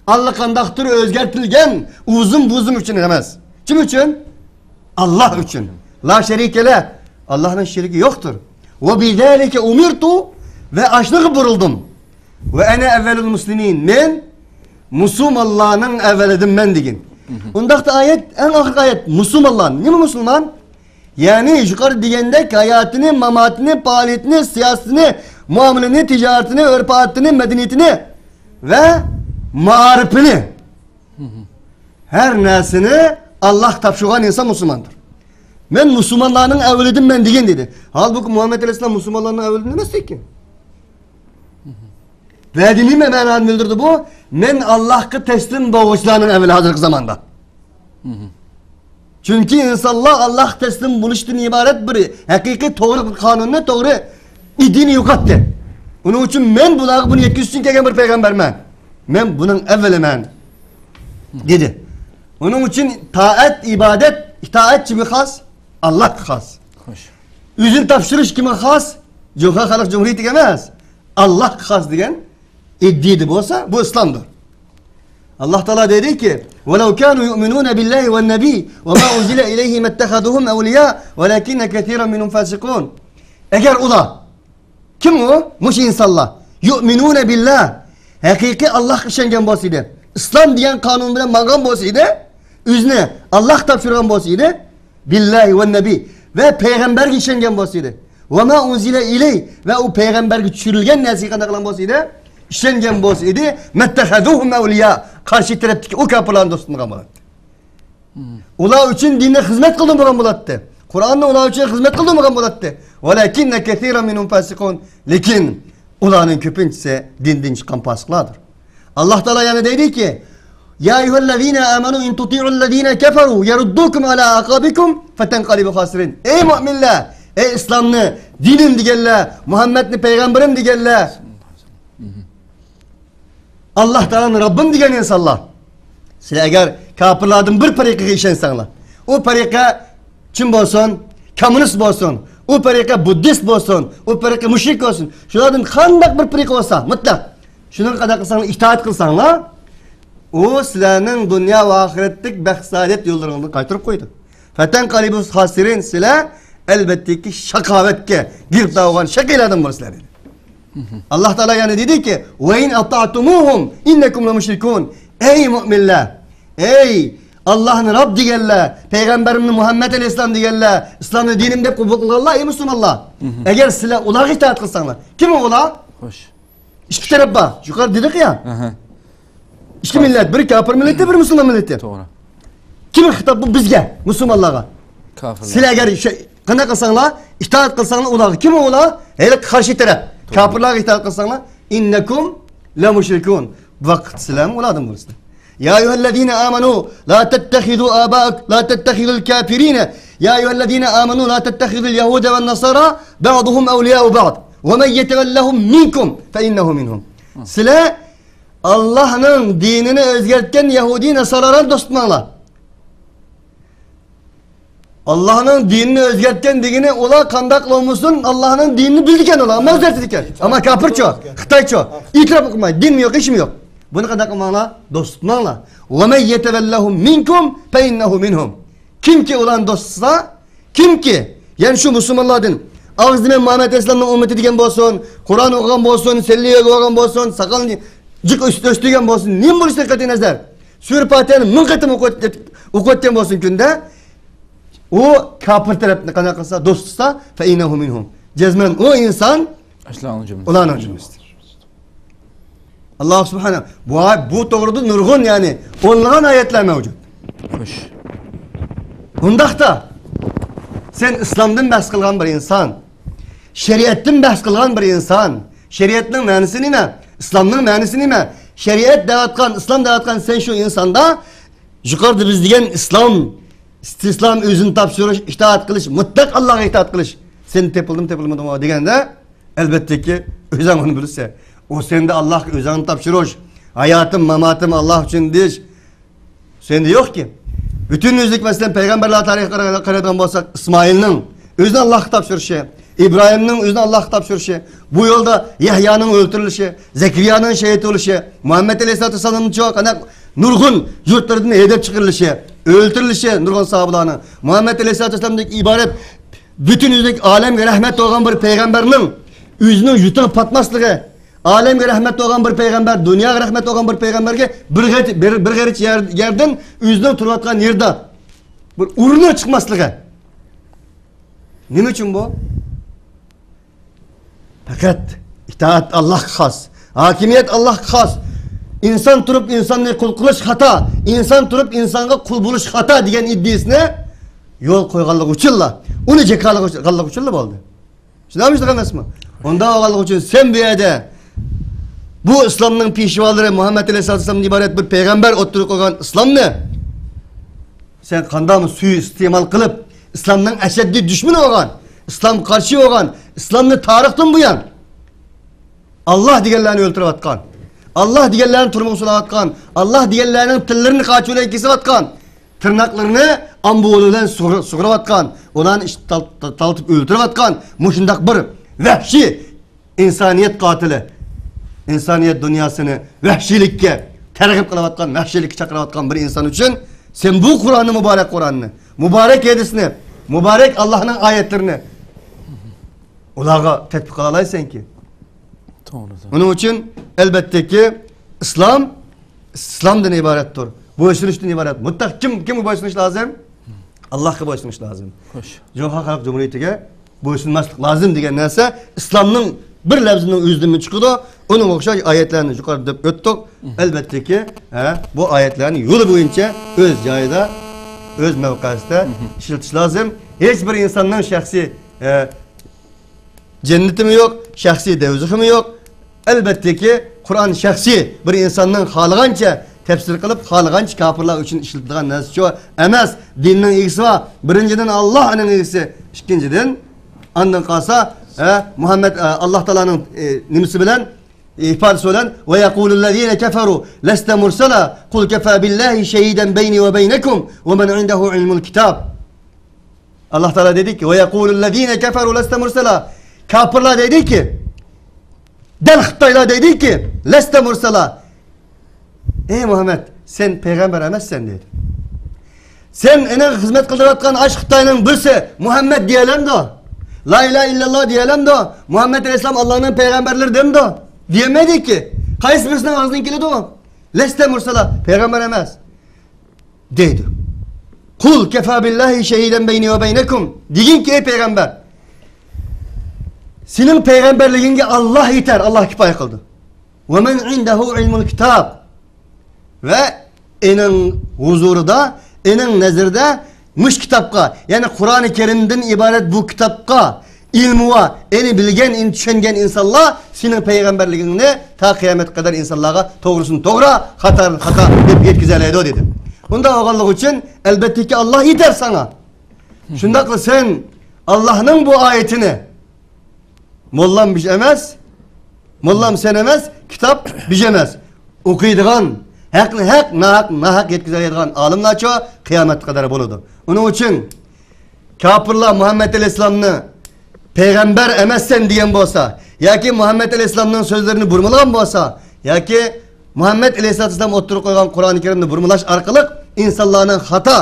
ئاللىقانداقتۇر ئۆزگەرتىلگەن ئۇزۇم بۇزۇم ئۈچۈن ئەمەس. كىم ئۈچۈن؟ ئاللاھ ئۈچۈن. لا شەرىكە لەھ. ئاللاھنىڭ شېرىكى يوقتۇر. ۋە بىزالىكە ئۇمىرتۇ، ۋە ئاشۇنىڭغا بۇيرۇلدۇم. ۋە ئەنە ئەۋۋەلۇل مۇسلىمىن، مەن مۇسۇلمانلارنىڭ ئەۋۋىلىدىمەن دېگىن. ئۇنداقتا ئايەت، ئەڭ ئاخىرقى ئايەت، مۇسۇلمانلار. نېمە مۇسۇلمان؟ يەنى يۇقىرىدا دېگەندەك ھاياتىنى، ماماتىنى، پائالىيىتىنى، سىياسىتىنى، مۇئامىلىنى، تىجارىتىنى، ئۆرپ-ئادىتىنى، مەدەنىيىتىنى ۋە مائارىپىنى ھەر نەرسىنى ئاللاھقا تاپشۇرغان ئىنسان مۇسۇلماندۇر. مەن مۇسۇلمانلارنىڭ ئەۋۋىلىدىمەن دېگىن دېدى. ھالبۇكى، مۇھەممەد ئەلەيھىسسالام مۇسۇلمانلارنىڭ ئەۋۋىلىدىن ئەمەس ئىكەن. ۋە نېمە مەنانى بىلدۈردى بۇ؟ مەن ئاللاھقا تەسلىم بولغۇچىلارنىڭ ئەۋۋىلى ھازىرقى زاماندا. چۈنكى ئىنسانلار ئاللاھقا تەسلىم بولۇشتىن ئىبارەت بىر ھەقىقىي توغرا بىر قانۇننى، توغرا ئىدىيىنى يوقاتتى. ئۇنىڭ ئۈچۈن مەن بۇلارغا بۇنى يەتكۈزۈش ئۈچۈن كەلگەن بىر پەيغەمبەرمەن. مەن بۇنىڭ ئەۋۋىلىمەن، دېدى. ئۇنىڭ ئۈچۈن تائەت، ئىبادەت، ئىتائەت كىمگە خاس؟ ئاللاھقا خاس. خوش. ئۆزىنى تاپشۇرۇش كىمگە خاس؟ جۇڭخۇا خەلق جۇمھۇرىيىتىگە ئەمەس، ئاللاھقا خاس دېگەن ئىدىيىدە بولسا، بۇ ئىسلامدۇر. ئاللاھ تائالا دەيدىكى، ولو كانوا يؤمنون بالله والنبي وما أنزل إليه ما اتخذوهم أولياء ولكن كثيرا منهم فاسقون. ئەگەر ئۇلار، كىم ئۇ؟ مۇشۇ ئىنسانلار. يؤمنون بالله، ھەقىقىي ئاللاھقا ئىشەنگەن بولسا ئىدى. ئىسلام دېگەن قانۇن بىلەن ماڭغان بولسا ئىدى، ئۆزىنى ئاللاھقا تاپشۇرغان بولسا ئىدى، بىللاھى ۋە نەبىي ۋە پەيغەمبەرگە ئىشەنگەن بولسا ئىدى، ۋە ما ئۇنزىلە ئىلەي ۋە ئۇ پەيغەمبەرگە چۈشۈرۈلگەن نەرسىگە قانداق قىلغان بولسا ئىدى، ئىشەنگەن بولسا ئىدى، مەتتەخەزۇھۇم ئەۋلىيا، قارشى تەرەپتىكى ئۇ كاپىرلارنى دوست تۇتمىغان بولاتتى. ئۇلار ئۈچۈن دىننى خىزمەت قىلدۇرمىغان بولاتتى. قۇرئاننى ئۇلار ئۈچۈن خىزمەت قىلدۇرمىغان بولاتتى. ۋەلەكىننە كەسىرەن مىنھۇم فاسىقۇن. لېكىن ئۇلارنىڭ كۆپىنچىسى دىندىن چىققان پاسىقلاردۇر. ئاللاھ تائالا يەنە دەيدىكى، يا ئەييۇھەللەزىنە ئامەنۇ ئىن تۇتىئۇللەزىنە كەفەرۇ يەرۇددۇكۇم ئەلا ئەئقابىكۇم فەتەنقەلىبۇ خاسىرىن. ئەي مۆمىنلەر، ئەي ئىسلامنى، دىنىم دېگەنلەر، مۇھەممەدنى پەيغەمبىرىم دېگەنلەر، ئاللاھ تائالانى رەببىم دېگەن ئىنسانلار، سىلەر ئەگەر كاپىرلاردىن بىر پەرىقىگە ئىشەنسەڭلار، ئۇ پەرىقە چىن بولسۇن، كوممۇنىست بولسۇن، ئۇ پەرىقە بۇددىست بولسۇن، ئۇ پەرىقە مۇشرىك بولسۇن، شۇلاردىن قانداق بىر پەرىقە بولسا، مۇتلەق شۇنىڭغا قانداق قىلساڭلار، ئىتائەت قىلساڭلار، ئۇ سىلەرنىڭ دۇنيا ۋە ئاخىرەتلىك بەخت-سائادەت يوللىرىڭلارنى قايتۇرۇپ قويىدۇ. فەتەنقەلىبۇ خاسىرىن، سىلەر ئەلۋەتتىكى شاقاۋەتكە گىرىپتار بولغان شەقىيلاردىن بولىسىلەر دېدى. ئاللاھ تائالا يەنە دېدىكى، ۋە ئىن ئەتەئتۇمۇھۇم ئىننەكۇم لەمۇشرىكۇن. ئەي مۆمىنلەر، ئەي ئاللاھنى رەب دېگەنلەر، پەيغەمبىرىمنى مۇھەممەد ئەلەيھىسسالام دېگەنلەر، ئىسلامنى دىنىم دەپ قوبۇل قىلغانلار، ئەي مۇسۇلمانلار، ئەگەر سىلەر ئۇلارغا ئىتائەت قىلساڭلار، كىم ئۇلار؟ خوش. ئىككى تەرەپ بار. يۇقىرىدا دېدۇق يا. ئەھە. ئىككى مىللەت، بىرى كاپىر مىللىتى، بىرى مۇسۇلمان مىللىتى. توغرا. كىمگە خىتاب بۇ؟ بىزگە، مۇسۇلمانلارغا. كاپىرلار. سىلەر ئەگەر شۇ، قانداق قىلساڭلار، ئىتائەت قىلساڭلار ئۇلارغا. كىم ئۇلار؟ ھېلىقى قارشى تەرەپ. توغرا. كاپىرلارغا ئىتائەت قىلساڭلار، ئىننەكۇم لەمۇشرىكۇن. بۇ ۋاقىت سىلەرمۇ ئۇلاردىن بولىسىلەر. يا ئەييۇھەللەزىنە ئامەنۇ لا تەتتەخىزۇ ئابائەك، لا تەتتەخىزۇل كافىرىنە. يا ئەييۇھەللەزىنە ئامەنۇ لا تەتتەخىزۇل يەھۇدە ۋەن نەسارا بەئدۇھۇم ئەۋلىيائۇ بەئد. ۋە مەن يەتەۋەللەھۇم مىنكۇم فەئىننەھۇ مىنھۇم. سىلەر ئاللاھنىڭ دىنىنى ئۆزگەرتكەن يەھۇدىي ناسارالارنى دوست تۇتماڭلار. ئاللاھنىڭ دىنىنى ئۆزگەرتكەن دېگىنى، ئۇلار قانداق قىلالمىسۇن، ئاللاھنىڭ دىنىنى بىلىدىكەن ئۇلار، ئەمما ئۆزگەرتىدىكەن. ئەمما كاپىرچۇ، خىتايچۇ، ئېتىراپ قىلمايدۇ، دىنمۇ يوق، ھېچنېمە يوق. بۇنى قانداق قىلماڭلار؟ دوست تۇتماڭلار. ۋە مەن يەتەۋەللەھۇم مىنكۇم فەئىننەھۇ مىنھۇم. كىمكى ئۇلارنى دوست تۇتسا، كىمكى، يەنى شۇ مۇسۇلمانلاردىن، ئاغزى بىلەن مۇھەممەد ئەلەيھىسسالامنىڭ ئۈممىتى دېگەن بولسۇن، قۇرئان ئوقۇغان بولسۇن، سەللە يۆگە بولغان بولسۇن، ساقالنى جىق ئۆس-، ئۆستۈرگەن بولسۇن، نېمە بولۇشىدىن قەتئىينەزەر، سۈرە پاتىھەنى مىڭ قېتىم ئوقۇۋەت-، ئوقۇۋەتكەن بولسۇن كۈندە، ئۇ كاپىر تەرەپنى قانداق قىلسا، دوست تۇتسا، فەئىننەھۇ مىنھۇم. جەزمەن ئۇ ئىنسان شۇلارنىڭ جۈملىسىدە. ئۇلارنىڭ جۈملىسىدە. ئاللاھ سۇبھانە، بۇ، بۇ توغرىدا نۇرغۇن، يەنى ئونلىغان ئايەتلەر مەۋجۇت. خوش. ئۇنداقتا، سەن ئىسلامدىن بەھس قىلغان بىر ئىنسان، شەرىئەتتىن بەھس قىلغان بىر ئىنسان، شەرىئەتنىڭ مەنىسى نېمە؟ ئىسلامنىڭ مەنىسى نېمە؟ شەرىئەت دەۋاتقان، ئىسلام دەۋاتقان سەن شۇ ئىنساندا، يۇقىرىدا بىز دېگەن ئىسلام، ئىستىسلام، ئۆزىنى تاپشۇرۇش، ئىتائەت قىلىش، مۇتلەق ئاللاھقا ئىتائەت قىلىش، سەن تېپىلدىمۇ، تېپىلمىدىمۇ دېگەندە، ئەلۋەتتىكى، ئۆزۈڭ ئۇنى بىلىسەن. ئۇ سەندە ئاللاھقا ئۆزۈڭنى تاپشۇرۇش، ھاياتىم، ماماتىم ئاللاھ ئۈچۈن دېيىش سەندە يوقكى. پۈتۈن يۈزلۈك، مەسىلەن، پەيغەمبەرلەر تارىخىغا قارا-، قارايدىغان بولساق، ئىسمائىلنىڭ ئۆزىنى ئاللاھقا تاپشۇرۇشى، ئىبراھىمنىڭ ئۆزىنى ئاللاھقا تاپشۇرۇشى، بۇ يولدا يەھيانىڭ ئۆلتۈرۈلۈشى، زەكىرىيانىڭ شېھىت بولۇشى، مۇھەممەد ئەلەيھىسسالاتۇ ۋەسسالامنىڭ چوقۇ قانداق نۇرغۇن يۇرتلىرىدىن ھەيدەپ چىقىرىلىشى، ئۆلتۈرۈلۈشى نۇرغۇن ساھابىلارنىڭ، مۇھەممەد ئەلەيھىسسالاتۇ ۋەسسالامدىن ئىبارەت پۈتۈن يۈزلۈك ئالەمگە رەھمەت بولغان بىر پەيغەمبەرنىڭ ئۆزىنىڭ يۇتىغا پاتماسلىقى، ئالەمگە رەھمەت بولغان بىر پەيغەمبەر، دۇنياغا رەھمەت بولغان بىر پەيغەمبەرگە بىر غېرىچ، بىر، بىر غېرىچ يەر، يەردىن ئۆزىنىڭ تۇرۇۋاتقان يېرىدا بىر ئۇرۇنىڭ چىقماسلىقى. نېمە ئۈچۈن بۇ؟ پەقەت ئىتائەت ئاللاھقا خاس، ھاكىمىيەت ئاللاھقا خاس. ئىنسان تۇرۇپ ئىنساننى قۇل قىلىش خاتا، ئىنسان تۇرۇپ ئىنسانغا قۇل بولۇش خاتا دېگەن ئىدىيىسىنى يول قويغانلىقى ئۈچۈنلا، ئۇنى جاكارلىغانلىقى ئۈچۈنلا بولدى. شۇنداقمۇ شۇنداق ئەمەسمۇ؟ ئۇنداق بولغانلىقى ئۈچۈن سەن بۇ يەردە بۇ ئىسلامنىڭ پېشۋالىرى مۇھەممەد ئەلەيھىسسالامدىن ئىبارەت بىر پەيغەمبەر ئوتتۇرىغا قويغان ئىسلامنى سەن قانداقمۇ سۇيىئىستېمال قىلىپ، ئىسلامنىڭ ئەشەددىي دۈشمىنى بولغان، ئىسلامغا قارشى بولغان، ئىسلامنى تارىختىن بۇيان ئاللاھ دېگەنلەرنى ئۆلتۈرۈۋاتقان، ئاللاھ دېگەنلەرنى تۈرمىگە سولاۋاتقان، ئاللاھ دېگەنلەرنىڭ تىللىرىنى قاچا بىلەن كېسىۋاتقان، تىرناقلىرىنى ئامبۇلى بىلەن سۇغۇر-، سۇغۇرۇۋاتقان، ئۇلارنى ئىش-، تال-، تال-، تالتىپ ئۆلتۈرۈۋاتقان مۇشۇنداق بىر ۋەھشىي ئىنسانىيەت قاتىلى، ئىنسانىيەت دۇنياسىنى ۋەھشىيلىككە تەرغىب قىلىۋاتقان، ۋەھشىيلىككە چاقىرىۋاتقان بىر ئىنسان ئۈچۈن سەن بۇ قۇرئاننى، مۇبارەك قۇرئاننى، مۇبارەك ھەدىسنى، مۇبارەك ئاللاھنىڭ ئايەتلىرىنى ئۇلارغا تەتبىق قىلالايسەنكى؟ توغرا، توغرا. ئۇنىڭ ئۈچۈن، ئەلۋەتتىكى، ئىسلام ئىسلامدىن ئىبارەتتۇر. بويسۇنۇشتىن ئىبارەت. مۇتلەق كىم، كىمگە بويسۇنۇش لازىم؟ ئاللاھقا بويسۇنۇش لازىم. خوش. جۇڭخۇا خەلق جۇمھۇرىيىتىگە بويسۇنماسلىق لازىم دېگەن نەرسە ئىسلامنىڭ بىر لەۋزىنىڭ ئۆزىدىنمۇ چىقىدۇ. ئۇنىڭغا ئوخشاش ئايەتلەرنى يۇقىرىدا دەپ ئۆتتۇق. ئەلۋەتتىكى، ھە، بۇ ئايەتلەرنى يولى بويىچە ئۆز جايىدا، ئۆز مەۋقەسىدە ئىشلىتىش لازىم. ھېچ بىر ئىنساننىڭ شەخسىي، ھە، جەننىتىمۇ يوق، شەخسىي دوزىخىمۇ يوق. ئەلۋەتتىكى، قۇرئان شەخسىي بىر ئىنساننىڭ خالىغانچە تەپسىر قىلىپ، خالىغانچە كاپىرلار ئۈچۈن ئىشلىتىدىغان نەرسىچۇ ئەمەس. دىننىڭ ئىگىسى بار. بىرىنچىدىن، ئاللاھ ئۇنىڭ ئىگىسى. ئىككىنچىدىن، ئاندىن قالسا، ھە، مۇھەممەد، ھە، ئاللاھ تائالانىڭ، ئە، نېمىسى بىلەن، ئىپادىسى بىلەن، ويقول الذين كفروا لست مرسلا قل كفى بالله شهيدا بيني وبينكم ومن عنده علم الكتاب. ئاللاھ تائالا دېدىكى، ويقول الذين كفروا لست مرسلا. كاپىرلار دەيدىكى، دەل خىتايلار دەيدىكى، لست مرسلا. ئەي مۇھەممەد، سەن پەيغەمبەر ئەمەسسەن دېدى. سەن ئېنىڭ خىزمەت قىلدۇرۇۋاتقان ئاش خىتاينىڭ بىرسى مۇھەممەد دېيەلەمدۇ؟ لا ئىلاھە ئىللاللاھ دېيەلەمدۇ؟ مۇھەممەد ئەلەيھىسسالام ئاللانىڭ پەيغەمبەرلىرى دەمدۇ؟ دېيەلمەيدىكى. قايسى بىرسىنىڭ ئاغزىدىن كېلىدۇ؟ لست مرسلا، پەيغەمبەر ئەمەس. دەيدۇ. قل كفى بالله شهيدا بيني وبينكم. دېگىنكى، ئەي پەيغەمبەر، سېنىڭ پەيغەمبەرلىكىڭگە ئاللاھ يېتەر، ئاللاھ كۇپايە قىلدى. ومن عنده علم الكتاب. ۋە ئېنىڭ ھۇزۇرىدا، ئېنىڭ نەزىرىدە مۇشۇ كىتابقا، يەنى قۇرئانى كەرىمدىن ئىبارەت بۇ كىتابقا ئىلمى بار، ئېنى بىلگەن، ئېنى چۈشەنگەن ئىنسانلار سېنىڭ پەيغەمبەرلىكىڭنى تا قىيامەتكە قەدەر ئىنسانلارغا توغرىسىنى توغرا، خاتانى خاتا دەپ يەتكۈزەلەيدۇ، دېدى. ئۇندا بولغانلىقى ئۈچۈن، ئەلۋەتتىكى، ئاللاھ يېتەر ساڭا. شۇنداقلا سەن ئاللاھنىڭ بۇ ئايىتىنى، موللام بىز ئەمەس، موللام سەن ئەمەس، كىتاب بىز ئەمەس. ئوقۇيدىغان، ھەقنى ھەق، ناھەق ناھەق يەتكۈزەلەيدىغان ئالىملارچۇ قىيامەتكە قەدەر بولىدۇ. ئۇنىڭ ئۈچۈن كاپىرلار مۇھەممەد ئەلەيھىسسالامنى پەيغەمبەر ئەمەسسەن دېگەن بولسا، ياكى مۇھەممەد ئەلەيھىسسالامنىڭ سۆزلىرىنى بۇرمىلىغان بولسا، ياكى مۇھەممەد ئەلەيھىسسالام ئوتتۇرىغا قويغان قۇرئانى كەرىمنى بۇرمىلاش ئارقىلىق ئىنسانلارنىڭ خاتا،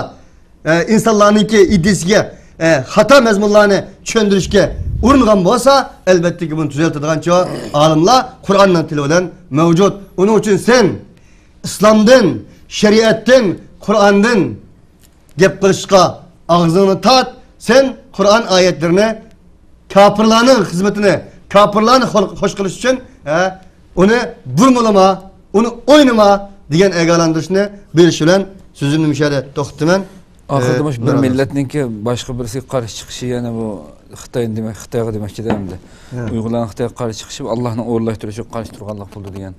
ئە، ئىنسانلارنىڭكى ئىدىيىسىگە، ئە، خاتا مەزمۇنلارنى چۈشەندۈرۈشكە ئۇرۇنغان بولسا، ئەلۋەتتىكى، بۇنى تۈزەلتىدىغانچۇ ئالىملار قۇرئاننىڭ تىلى بىلەن مەۋجۇت. ئۇنىڭ ئۈچۈن سەن ئىسلامدىن، شەرىئەتتىن، قۇرئاندىن گەپ قىلىشقا ئاغزىڭنى تارت. سەن قۇرئان ئايەتلىرىنى كاپىرلارنىڭ خىزمىتىنى، كاپىرلارنى خول-، خوش قىلىش ئۈچۈن، ھە، ئۇنى بۇرمىلىما، ئۇنى ئوينىما دېگەن ئاگاھلاندۇرۇشنى بېرىش بىلەن سۆزۈمنى مۇشۇ يەردە توختىتىمەن. ئاخىرىدا ئە، مۇشۇ بىر مىرادىم. مىللەتنىڭكى باشقا بىرسىگە قارشى چىقىشى، يەنە بۇ خىتاي دېمەك، خىتايغا دېمەكچىدە ئەمدى. ھە. ئۇيغۇرلارنىڭ خىتايغا قارشى چىقىشى ئاللاھنىڭ ئورۇنلاشتۇرۇشىغا قارشى تۇرغانلىق بولىدۇ دېگەن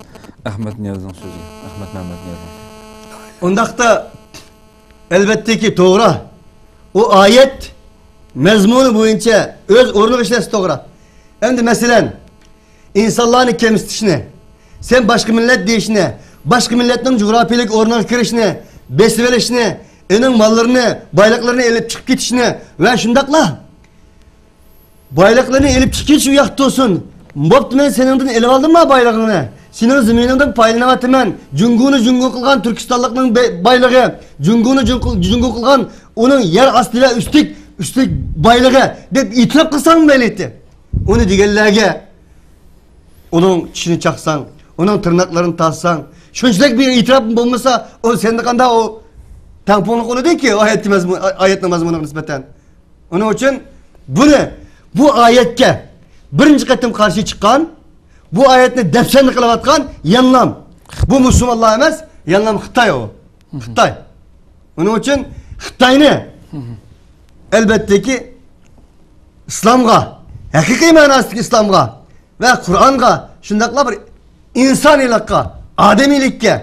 ئەخمەت نىيازنىڭ سۆزى. ئەخمەت مەمەت نىيازنىڭ سۆزى. ئۇنداقتا، ئەلۋەتتىكى، توغرا. ئۇ ئايەت مەزمۇنى بويىچە ئۆز ئورنىغا ئىشلەتسە توغرا. ئەمدى مەسىلەن، ئىنسانلارنى كەمسىتىشنى، سەن باشقا مىللەت دېيىشنى، باشقا مىللەتنىڭ جۇغراپىيىلىك ئورنىغا كىرىشنى، بېسىۋېلىشنى، ئېنىڭ ماللىرىنى، بايلىقلىرىنى ئېلىپ چىقىپ كېتىشنى ۋە شۇنداقلا بايلىقلىرىنى ئېلىپ چىقىپ كېتىش ئۇ ياقتا تۇرسۇن. بوپتۇ، مەن سېنىڭدىن ئېلىۋالدىمما بايلىقىڭنى؟ سېنىڭ زېمىنىڭدىن پايدىلىنىۋاتىمەن. جۇڭگونى جۇڭگو قىلغان تۈركىستانلىقنىڭ بە-، بايلىقى، جۇڭگونى جۇڭ-، جۇڭگو قىلغان ئۇنىڭ يەر ئاستى ۋە ئۈستلۈك، ئۈستلۈك بايلىقى دەپ ئېتىراپ قىلساڭ مەيلى ئىدى. ئۇنى دېگەنلەرگە ئۇنىڭ چىشىنى چاقساڭ، ئۇنىڭ تىرناقلىرىنى تارتساڭ، شۇنچىلىك بىر ئېتىراپ بولمىسا، ئۇ سەندە قانداق ئۇ تەڭپۇڭلۇق بولىدۇكى، ئۇ ئايەتكە مەزمۇن-، ئايەتنىڭ مەزمۇنىغا نىسبەتەن. ئۇنىڭ ئۈچۈن بۇنى، بۇ ئايەتكە بىرىنچى قېتىم قارشى چىققان، بۇ ئايەتنى دەپسەندە قىلىۋاتقان يانلام، بۇ مۇسۇلمانلار ئەمەس، يانلام خىتاي ئۇ. خىتاي. ئۇنىڭ ئۈچۈن خىتاينى، ئەلۋەتتىكى، ئىسلامغا، ھەقىقىي مەناسىدىكى ئىسلامغا ۋە قۇرئانغا، شۇنداقلا بىر ئىنسانىيلىققا، ئادەمىيلىككە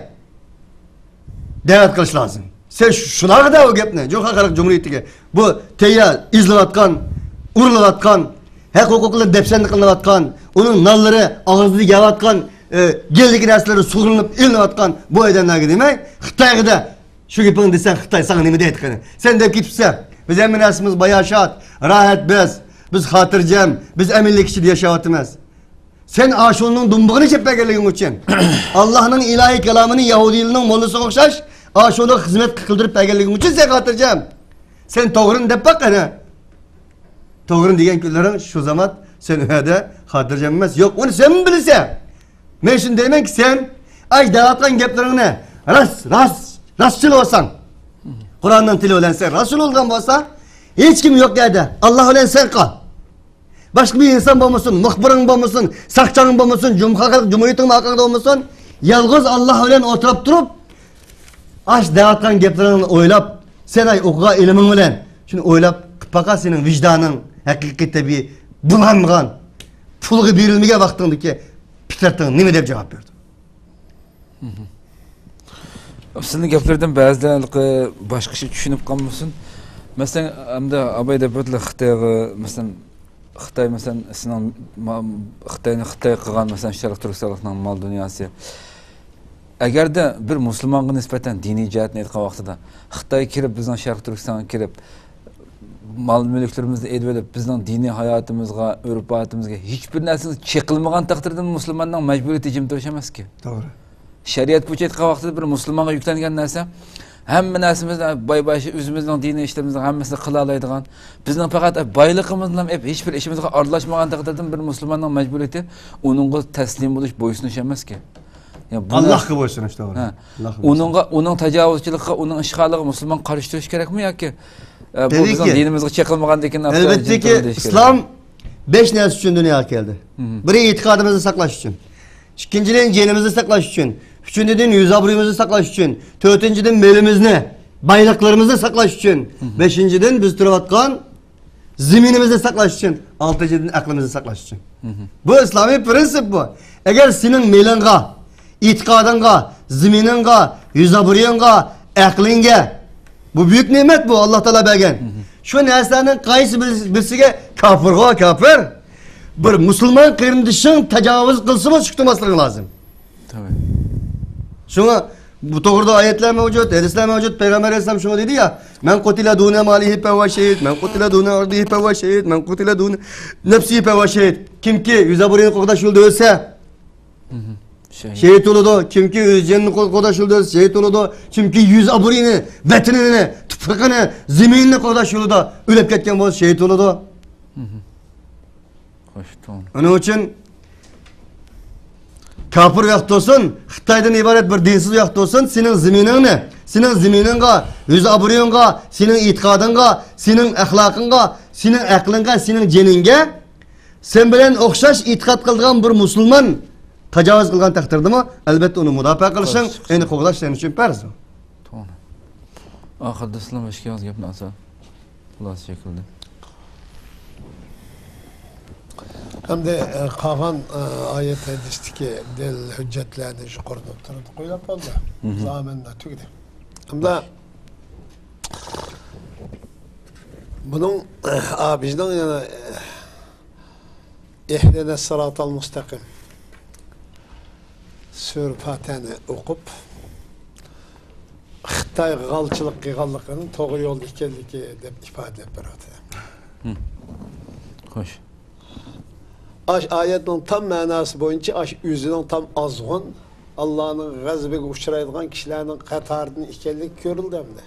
دەۋەت قىلىش لازىم. سەن شۇ-، شۇلارغا دە ئۇ گەپنى، جۇڭخۇا خەلق جۇمھۇرىيىتىگە، بۇ تەييار ئېزىلىۋاتقان، ئۇرۇلۇۋاتقان، ھەق ھوقۇقلىرى دەپسەندە قىلىنىۋاتقان، ئۇنىڭ نانلىرى ئاغزىدا يەۋاتقان، ئە، گېلىدىكى نەرسىلىرى سۇغۇرۇلۇپ ئېلىنىۋاتقان بۇ ئادەملەرگە دېمەي، خىتايغا دە شۇ گېپىڭنى دېسەڭ، خىتاي ساڭا نېمە دەيدۇ قېنى؟ سەن دەپ كېتىپسەن، بىز ھەممە نەرسىمىز باياشات، راھەت بىز، بىز خاتىرجەم، بىز ئەمىنلىك ئىچىدە ياشاۋاتىمىز. سەن ئاشۇنىڭ دۇمبىغىنى چېپىپ بەرگەنلىكىڭ ئۈچۈن، ئاللاھنىڭ ئىلاھىي كالامىنى يەھۇدىيلارنىڭ موللىسىغا ئوخشاش ئاشۇنىڭغا خىزمەت قىلدۇرۇپ بەرگەنلىكىڭ ئۈچۈن سەن خاتىرجەم. سەن توغرىنى دەپ باق قېنى. توغرىنى دېگەن كۈنلىرىڭ شۇ زامات سەن ئۇ يەردە خاتىرجەم ئەمەس. يوق، ئۇنى سەن بىلىسەن. مەن شۇنى دەيمەنكى، سەن ئاش دەۋاتقان گەپلىرىڭنى، راست، راست، راستچىل بولساڭ، قۇرئاننىڭ تىلى بىلەن سەن راستچىل بولغان بولسا، ھېچكىم يوق يەردە، ئاللا بىلەن سەن قال. باشقا بىر ئىنسان بولمىسۇن، مۇخبىرىڭ بولمىسۇن، ساقچىڭ بولمسۇن، جۇمخۇ خەلق جۇمھۇرىيىتىڭ مۇھەققىقى بولمىسۇن، يالغۇز ئاللا بىلەن ئولتۇرۇپ تۇرۇپ، ئاش دەۋاتقان گەپلىرىڭنى ئويلاپ، سەن ئاي ئوقۇغان ئىلمىڭ بىلەن شۇنى ئويلاپ قىلىپ باقا، سېنىڭ ۋىجدانىڭ ھەقىقىي تەبىئىي بۇلانغان، پۇلغا بېرىلمىگەن ۋاقتىڭدىكى پىترىتىڭ نېمە دەپ جاۋاب بېرىدۇ؟ سىزنىڭ گەپلىرىدىن بەزىلەر باشقىچە چۈشىنىپ قالمىسۇن. مەسىلەن، ئەمدى ئاباي دەپ ئۆتتى خىتايغا، مەسىلەن، خىتاي، مەسىلەن، سېنىڭ ما-، خىتاينى خىتاي قىلغان، مەسىلەن، شەرقىي تۈركىستانلىقنىڭ مال دۇنياسى. ئەگەردە بىر مۇسۇلمانغا نىسبەتەن دىنىي جەھەتتىن ئېيتقان ۋاقتىدا خىتاي كېلىپ، بىزنىڭ شەرقىي تۈركىستانغا كېلىپ، مال مۈلۈكلىرىمىزنى ئېلىۋېلىپ، بىزنىڭ دىنىي ھاياتىمىزغا، ئۆرپ ئادىتىمىزگە ھېچبىر نەرسىمىز چېقىلمىغان تەقدىردە، مۇسۇلماننىڭ مەجبۇرىيىتى جىم تۇرۇش ئەمەسكى. توغرا. شەرىئەت بويىچە ئېيتقان ۋاقتىدا بىر مۇسۇلمانغا يۈكلەنگەن نەرسە، ھەممە نەرسىمىز باي باي، ئۆزىمىزنىڭ دىنىي ئىشلىرىمىزنىڭ ھەممىسىنى قىلالايدىغان، بىزنىڭ پەقەت بايلىقىمىزنى ئېلىپ، ھېچبىر ئىشىمىزغا ئارىلاشمىغان تەقدىردە، بىر مۇسۇلماننىڭ مەجبۇرىيىتى ئۇنىڭغا تەسلىم بولۇش، بويسۇنۇش ئەمەسكى. يا، بۇ نەرسە، ئاللاھقا بويسۇنۇش، توغرا. ھە. ئاللاھقا ئۇنىڭغا، بويسۇنۇش. ئۇنىڭ تاجاۋۇزچىلىقىغا، ئۇنىڭ ئىشغالىغا مۇسۇلمان قارشى تۇرۇش كېرەكمۇ ياكى، ئە، بۇ بىزنىڭ تەبىئىيكى. دىنىمىزغا چېقىلمىغاندىكىن، ئەلۋەتتىكى، ئىسلام بەش نەرسە ئۈچۈن دۇنياغا كەلدى. بىرى، ئېتىقادىمىزنى ساقلاش ئۈچۈن. ئىككىنچىدىن، جېنىمىزنى ساقلاش ئۈچۈن. ئۈچىنچىدىن، يۈز ئابرۇيىمىزنى ساقلاش ئۈچۈن. تۆتىنچىدىن، مېلىمىزنى، بايلىقلىرىمىزنى ساقلاش ئۈچۈن. بەشىنچىدىن، بىز تۇرۇۋاتقان زېمىنىمىزنى ساقلاش ئۈچۈن، ئالتىنچىدىن، ئەقلىمىزنى ساقلاش ئۈچۈن. بۇ ئىسلامىي پرىنسىپ بۇ. ئەگەر سېنىڭ مېلىڭغا، ئېتىقادىڭغا، زېمىنىڭغا، يۈز ئابرۇيۇڭغا، ئەقلىڭگە، بۇ بۈيۈك نېمەت بۇ، ئاللا تائالا بەرگەن. شۇ نەرسىلەرنىڭ قايسى بىرسىگە كاپىرغۇ كاپىر، بىر مۇسۇلمان قېرىندىشىڭ تاجاۋۇز قىلسىمۇ سۈكۈت تۇتماسلىقىڭ لازىم. شۇڭا بۇ توغرىدا ئايەتلەر مەۋجۇت، ھەدىسلەر مەۋجۇت. پەيغەمبەر ئەلەيھىسسالام شۇڭا دېدى يا، مەن قۇتىلە دۇنە مالىھى پەھۇۋە شەھىد، مەن قۇتىلە دۇنە ئىردىھى پەھۇۋە شەھىد، مەن قۇتىلە دۇنە نەپسىھى پەھۇۋە شەھىد. كىمكى يۈز ئابرۇيىنى قوغداش يولىدا ئۆلسە، شېھىت بولىدۇ. كىمكى ئۆز جېنىنى قوغداش يولىدا ئۆلسە، شېھىت بولىدۇ. كىمكى يۈز ئابرۇيىنى، ۋەتىنىنى، تۇپرىقىنى، زېمىنىنى قوغداش يولىدا ئۆلۈپ كەتكەن بولسا، شېھىت بولىدۇ. ئۇنىڭ ئۈچۈن كاپىر ياق تۇرسۇن، خىتايدىن ئىبارەت بىر دىنسىز ياق تۇرسۇن، سېنىڭ زېمىنىڭنى، سېنىڭ زېمىنىڭغا، يۈز ئابرۇيۇڭغا، سېنىڭ ئېتىقادىڭغا، سېنىڭ ئەخلاقىڭغا، سېنىڭ ئەقلىڭگە، سېنىڭ جېنىڭگە، سەن بىلەن ئوخشاش ئېتىقاد قىلىدىغان بىر مۇسۇلمان تاجاۋۇز قىلغان تەقدىردىمۇ، ئەلۋەتتە ئۇنى مۇداپىئە قىلىشىڭ، ئۇنى قوغداش سەن ئۈچۈن پەرز. توغرا. ئاخىرىدا سىلەر مۇشۇ گەپنى ئالسا، خۇلاسە شەكلىدە. ئەمدى، ئە، قالغان، ئە، ئايەت ھەدىستىكى دەلىل ھۆججەتلەرنى يۇقىرىدا ئوتتۇرىغا قويۇپ بولدى. زاماندا تۈگىدى. ئەمدى بۇنىڭ، ئە، بىزنىڭ يەنە، ئە، ئىھدىنەس سىراتال مۇستەقىم سۈرە پاتىھەنى ئوقۇپ، خىتاي غالچىلىق قىلغانلىقىنى، توغرا يولدا ئىكەنلىكى دەپ ئىپادىلەپ بېرىۋاتىدۇ. خوش. ئاش ئايەتنىڭ تام مەناسى بويىچە ئاش ئۆزىنىڭ تام ئازغۇن، ئاللانىڭ غەزىپىگە ئۇچرايدىغان كىشىلەرنىڭ قاتارىدىن ئىكەنلىكى كۆرۈلدى ئەمدى.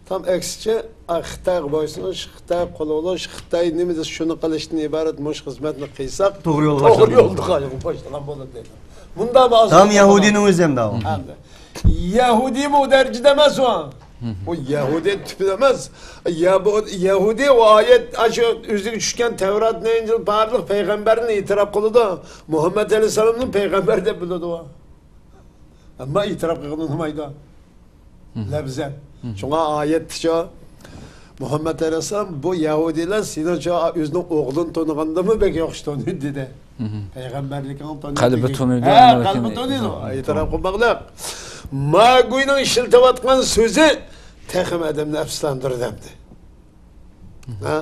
تام ئەكسىچە، ئا، خىتايغا بويسۇنۇش، خىتايغا قۇل بولۇش، خىتاي نېمە دېسە شۇنى قىلىشتىن ئىبارەت مۇشۇ خىزمەتنى قىلساق، توغرا يولغا توغرا باشلىغان يولغا بولىدۇ. باشلىغان بولىدۇ دەيدۇ. مۇنداق بىر ئازغۇن تام يەھۇدىينىڭ ئۆزى ھەم داۋۇ. ھەم يەھۇدىي بۇ دەرىجىدە ئەمەس ئۇ. ئۇ يەھۇدىي تۈپىدە ئەمەس. يە-، بۇ يەھۇدىي ئۇ ئايەت، ئاشۇ ئۆزىگە چۈشكەن تەۋراتنى، ئىنجىل، بارلىق پەيغەمبەرنى ئېتىراپ قىلىدۇ. مۇھەممەد ئەلەيھىسسالامنى پەيغەمبەر دەپ بىلىدۇ ئۇ. ئەمما ئېتىراپ قىلغىلى ئۇنىمايدۇ. لەپزەن. شۇڭا ئايەتتىچۇ، مۇھەممەد ئەلەيھىسسالام بۇ يەھۇدىيلار سېنىڭچۇ ئۆزىنىڭ ئوغلىنى تونۇغاندىنمۇ بەك ياخشى تونۇيدۇ دېدى. پەيغەمبەرلىكىڭنى تونۇيدۇ. قەلبى تونۇيدۇ، ھە، قەلبى تونۇيدۇ. ئېتىراپ قىلماقلىق. ماگۇينىڭ ئىشلىتىۋاتقان سۆزى تېخىمۇ ئادەمنى ئەپسۇسلاندۇرىدۇ ئەمدى. ھە؟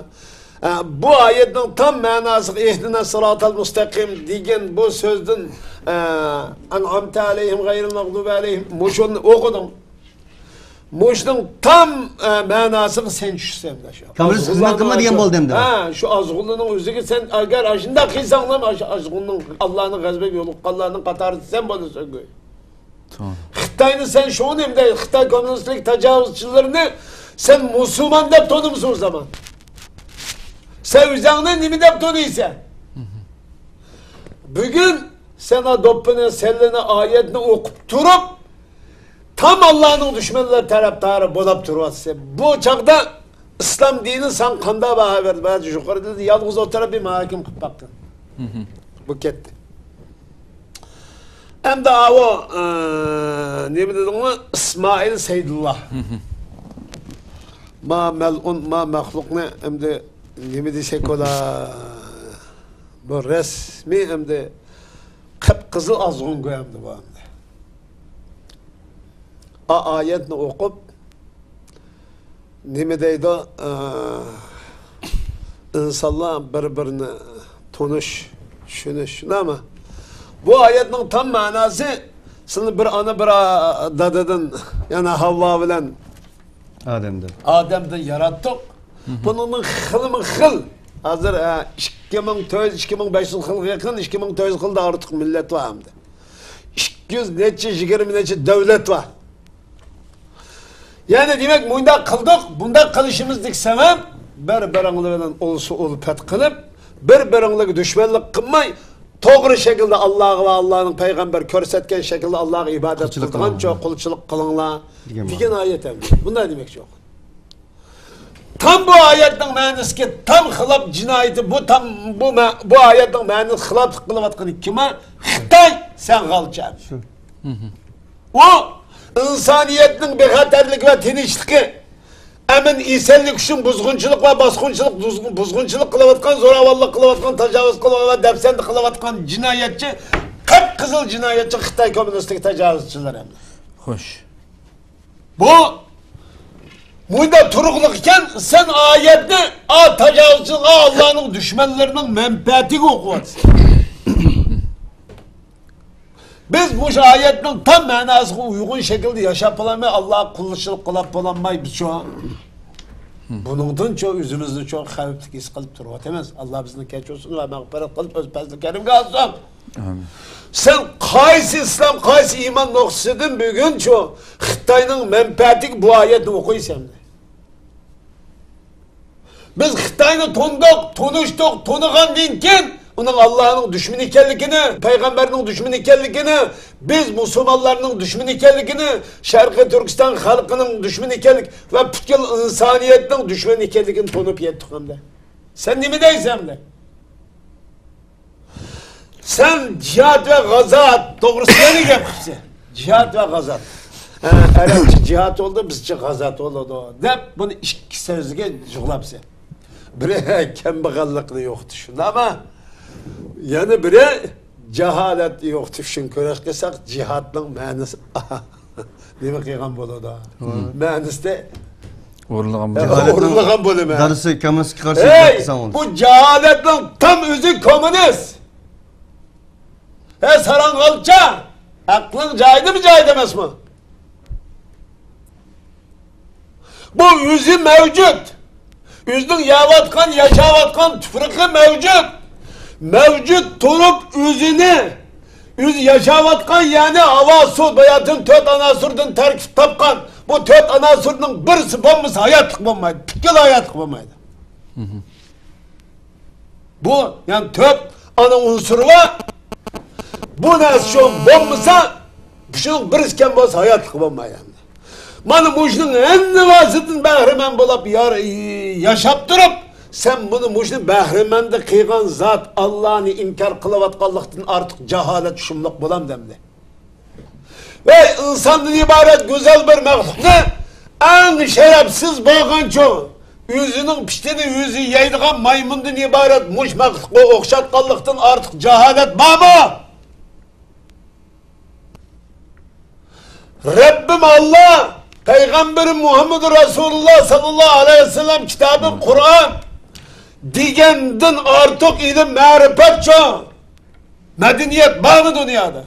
ئە، بۇ ئايەتنىڭ تام مەناسىغا ئىھدىنەس سىراتال مۇستەقىم دېگەن بۇ سۆزدىن، ئە، ئەنئامتە ئەلەيھىم غەيرىل مەغدۇبى ئەلەيھىم، مۇشۇنى ئوقۇدۇڭ. مۇشۇنىڭ تام، ئە، مەناسىغا سەن چۈشىسەن، مۇشۇ. كامىل خىزمەت قىلما دېگەن بولدى ئەمدى. ھە، شۇ ئازغۇنلىنىڭ ئۆزىگە سەن ئەگەر ئاشۇنداق قىلساڭلام، ئاشۇ ئازغۇننىڭ، ئاللانىڭ غەزىپىگە يولۇققانلارنىڭ قاتارىدا سەن بولىسەن گويا. خىتاينى سەن شۇنى دەي، خىتاي كوممۇنىستلىك تاجاۋۇزچىلىرىنى سەن مۇسۇلمان دەپ تونۇمسەن ئۇ زامان؟ سەن ئۆزۈڭنى نېمە دەپ تونۇيسەن؟ بۈگۈن سەن ئا دوپپىنى، سەللىنى، ئايەتنى ئوقۇپ تۇرۇپ، تام ئاللانىڭ دۈشمەنلىرى تەرەپدارى بولاپ تۇرۇۋاتىسەن. بۇ چاغدا ئىسلام دىنى ساڭا قانداق باھا بەردى؟ بەزى يۇقىرىدا يالغۇز ئولتۇرۇپ بىر مۇھاكىمە قىلىپ باقتىم. بۇ كەتتى. ئەمدى ئاۋۇ، ئە، نېمە دېدىڭلار؟ ئىسمائىل سەيدۇللا. ما مەلئۇن، ما مەخلۇقنى ئەمدى نېمە دېسەك بولا؟ بۇ رەسمىي ئەمدى قىپقىزىل ئازغۇنغۇ ئەمدى بۇ ئەمدى. ئا-، ئايەتنى ئوقۇپ، نېمە دەيدۇ؟ ئە، ئىنسانلار بىر-بىرىنى تونۇش، چۈشىنىش، شۇنداقمۇ؟ بۇ ئايەتنىڭ تام مەناسى، سىلەرنى بىر ئانا، بىر ئا-، دادىدىن، يەنى ھەۋۋا بىلەن ئادەمدىن. ئادەمدىن ياراتتۇق. بۇنىڭدىن خىلمۇ خىل. ھازىر، ئە، ئىككى مىڭ تۆت يۈز، ئىككى مىڭ بەش يۈز خىلغا يېقىن، ئىككى مىڭ تۆت يۈز خىلدىن ئارتۇق مىللەت بار ئەمدى. ئىككى يۈز نەچچە، يىگىرمە نەچچە دۆلەت بار. يەنى دېمەك، مۇنداق قىلدۇق، بۇنداق قىلىشىمىزدىكى سەۋەب، بىر-بىرىڭلار بىلەن ئۇلسۇ ئۇلپەت قىلىپ، بىر-بىرىڭلارغا دۈشمەنلىك قىلماي، توغرا شەكىلدە ئاللاغا ۋە ئاللانىڭ پەيغەمبىرى كۆرسەتكەن شەكىلدە ئاللاغا ئىبادەت قىلىدىغانچە قۇلچىلىق قىلىڭلار دېگەن دېگەن ئايەت ئەمدى. بۇنداق دېمەكچى. تام بۇ ئايەتنىڭ مەنىسىگە تام خىلاپ جىنايىتى، بۇ تام، بۇ مە-، بۇ ئايەتنىڭ مەنىسى خىلاپلىق قىلىۋاتقىنى كىم؟ خىتاي، سەن غالچا. شۇ. ئۇ ئىنسانىيەتنىڭ بىخەتەرلىكى ۋە تىنچلىقى، ئەمىن ئېسەنلىك ئۈچۈن بۇزغۇنچىلىق ۋە باسقۇنچىلىق، بۇزغۇن-، بۇزغۇنچىلىق قىلىۋاتقان، زوراۋانلىق قىلىۋاتقان، تاجاۋۇز قىلىۋاتقان ۋە دەپسەندە قىلىۋاتقان جىنايەتچى، قىپقىزىل جىنايەتچى خىتاي كوممۇنىستىك تاجاۋۇزچىلار ئەمدى. خوش. بۇ مۇنداق تۇرۇقلۇق ئىكەن، سەن ئايەتنى ئا تاجاۋۇزچىلىققا، ئاللانىڭ دۈشمەنلىرىنىڭ مەنپەئەتىگە ئوقۇۋاتىسەن. بىز مۇشۇ ئايەتنىڭ تام مەناسىغا ئۇيغۇن شەكىلدە ياشاپ بولالماي، ئاللاغا قۇلچىلىق قىلاپ بولالماي بىز شۇ. بۇنىڭدىن شۇ ئۆزىمىزنى شۇ خەۋپلىك ھېس قىلىپ تۇرۇۋاتىمىز. ئاللا بىزنى كەچۈرسۇن ۋە مەغپىرەت قىلىپ ئۆز پەزلى كەرىمىگە ئالسۇن. ئامىن. سەن قايسى ئىسلام، قايسى ئىمان نۇقتىسىدىن بۈگۈن شۇ خىتاينىڭ مەنپەئەتىگە بۇ ئايەتنى ئوقۇيسەن؟ بىز خىتاينى تونۇدۇق، تونۇشتۇق، تونۇغاندىن كېيىن ئۇنىڭ ئاللانىڭ دۈشمىنى ئىكەنلىكىنى، پەيغەمبەرنىڭ دۈشمىنى ئىكەنلىكىنى، بىز مۇسۇلمانلارنىڭ دۈشمىنى ئىكەنلىكىنى، شەرقىي تۈركىستان خەلقىنىڭ دۈشمىنى ئىكەنلىك ۋە پۈتكۈل ئىنسانىيەتنىڭ دۈشمىنى ئىكەنلىكىنى تونۇپ يەتتۇق ئەمدى. سەن نېمە دەيسەن ئەمدى؟ سەن جىھاد ۋە غازات توغرىسىدا يەنە گەپ قىپسەن. جىھاد ۋە غازات. ھە، ئەرەبچە جىھاد بولىدۇ، بىزچە غازات بولىدۇ دەپ، بۇنى ئىككى سۆزگە جۇغلاپسەن. بىرى كەمبەغەللىكنى يوقىتىش، شۇنداقمۇ؟ يەنە بىرى جاھالەتنى يوقىتىش ئۈچۈن كۈرەش قىلساق، جىھادنىڭ مەنىسى. نېمە قىلغان بولىدۇ؟ مەنىسىدە ئورۇنلىغان بولىدۇ. ئورۇنلىغان بولىمەن. دەرسى كوممۇنىستقا قارشى ھەي، بۇ جاھالەتنىڭ تام ئۆزى كوممۇنىست. ھە، ساراڭ غالچا. ئەقلىڭ جايىدىمۇ، جايىدا ئەمەسمۇ؟ بۇ ئۆزى مەۋجۇت. ئۆزىنىڭ يەۋاتقان، ياشاۋاتقان تۇپرىقى مەۋجۇت. مەۋجۇت تۇرۇپ ئۆزىنى، ئۆزى ياشاۋاتقان، يەنى ھاۋا، سۇ، باياتىن تۆت ئاناسىردىن تەركىب تاپقان بۇ تۆت ئاناسىرنىڭ بىرسى بولمىسا ھاياتلىق بولمايدۇ. پۈتكۈل ھاياتلىق بولمايدۇ. بۇ، يەنى تۆت ئانا ئۇنسۇرى بار. بۇ نەرسە شۇ بولمىسا، شۇنىڭ بىرسى كەم بولسا ھاياتلىق بولمايدۇ. مانا مۇشۇنىڭ ھەممىسىدىن بەھرىمەن بولۇپ يار-، ياشاپ تۇرۇپ، سەن بۇنى مۇشۇنى بەھرىمەندە قىلغان زات ئاللانى ئىنكار قىلىۋاتقانلىقتىن ئارتۇق جاھالەت شۇملۇق بولامدۇ ئەمدى؟ ۋەي ئىنساندىن ئىبارەت گۈزەل بىر مەخلۇقنى ئەڭ شەرەپسىز بولغانچۇ، ئۆزىنىڭ پىتىنى ئۆزى يەيدىغان مايمۇندىن ئىبارەت مۇش مەخلۇققا ئوخشاتقانلىقتىن ئارتۇق جاھالەت بارمۇ؟ رەببىم ئاللا، پەيغەمبىرىم مۇھەممەد رەسۇلۇللا ساللاللاھۇ ئەلەيھى ۋەسەللەم، كىتابىم قۇرئان دېگەندىن ئارتۇق ئىلىم، مەرىپەت چوڭ، مەدەنىيەت بارمۇ دۇنيادا؟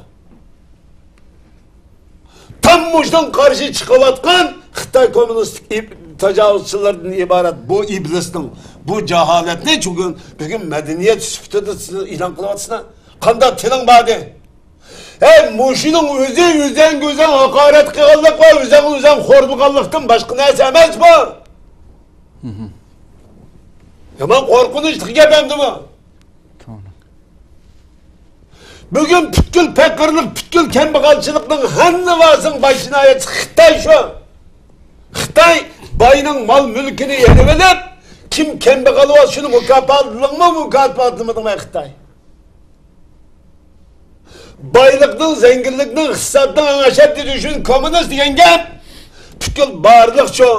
تام مۇشۇنىڭغا قارشى چىقىۋاتقان خىتاي كوممۇنىستىك ئىب-، تاجاۋۇزچىلاردىن ئىبارەت بۇ ئىبلىسنىڭ بۇ جاھالەتنى چۈنكى بۈگۈن مەدەنىيەت سۈپىتىدە سىز ئېلان قىلىۋاتىسىلەر. قانداق تىلىڭ باردى؟ ھەي، مۇشۇنىڭ ئۆزى ئۆزەڭگە ئۆزەڭ ھاقارەت قىلغانلىق ۋە ئۆزەڭنى ئۆزەڭ خورلىغانلىقتىن باشقا نەرسە ئەمەسمۇ؟ يامان قورقۇنچلۇق گەپ ئەمدى بۇ. بۈگۈن پۈتكۈل پەقىرلىق، پۈتكۈل كەمبەغەلچىلىقنىڭ ھەممىسىنىڭ باش جىنايەتچىسى خىتاي شۇ. خىتاي باينىڭ مال-مۈلكىنى ئېلىۋېلىپ، كىم كەمبەغەل بولسا شۇنى مۇكاپاتلىدىڭمۇ، مۇكاپاتلىمىدىڭمۇ خىتاي؟ بايلىقنىڭ، زەڭگىنلىكنىڭ، ئىقتىسادنىڭ ئەڭ ئەشەددىي دۈشمىنى كوممۇنىست دېگەن گەپ پۈتكۈل بارلىق شۇ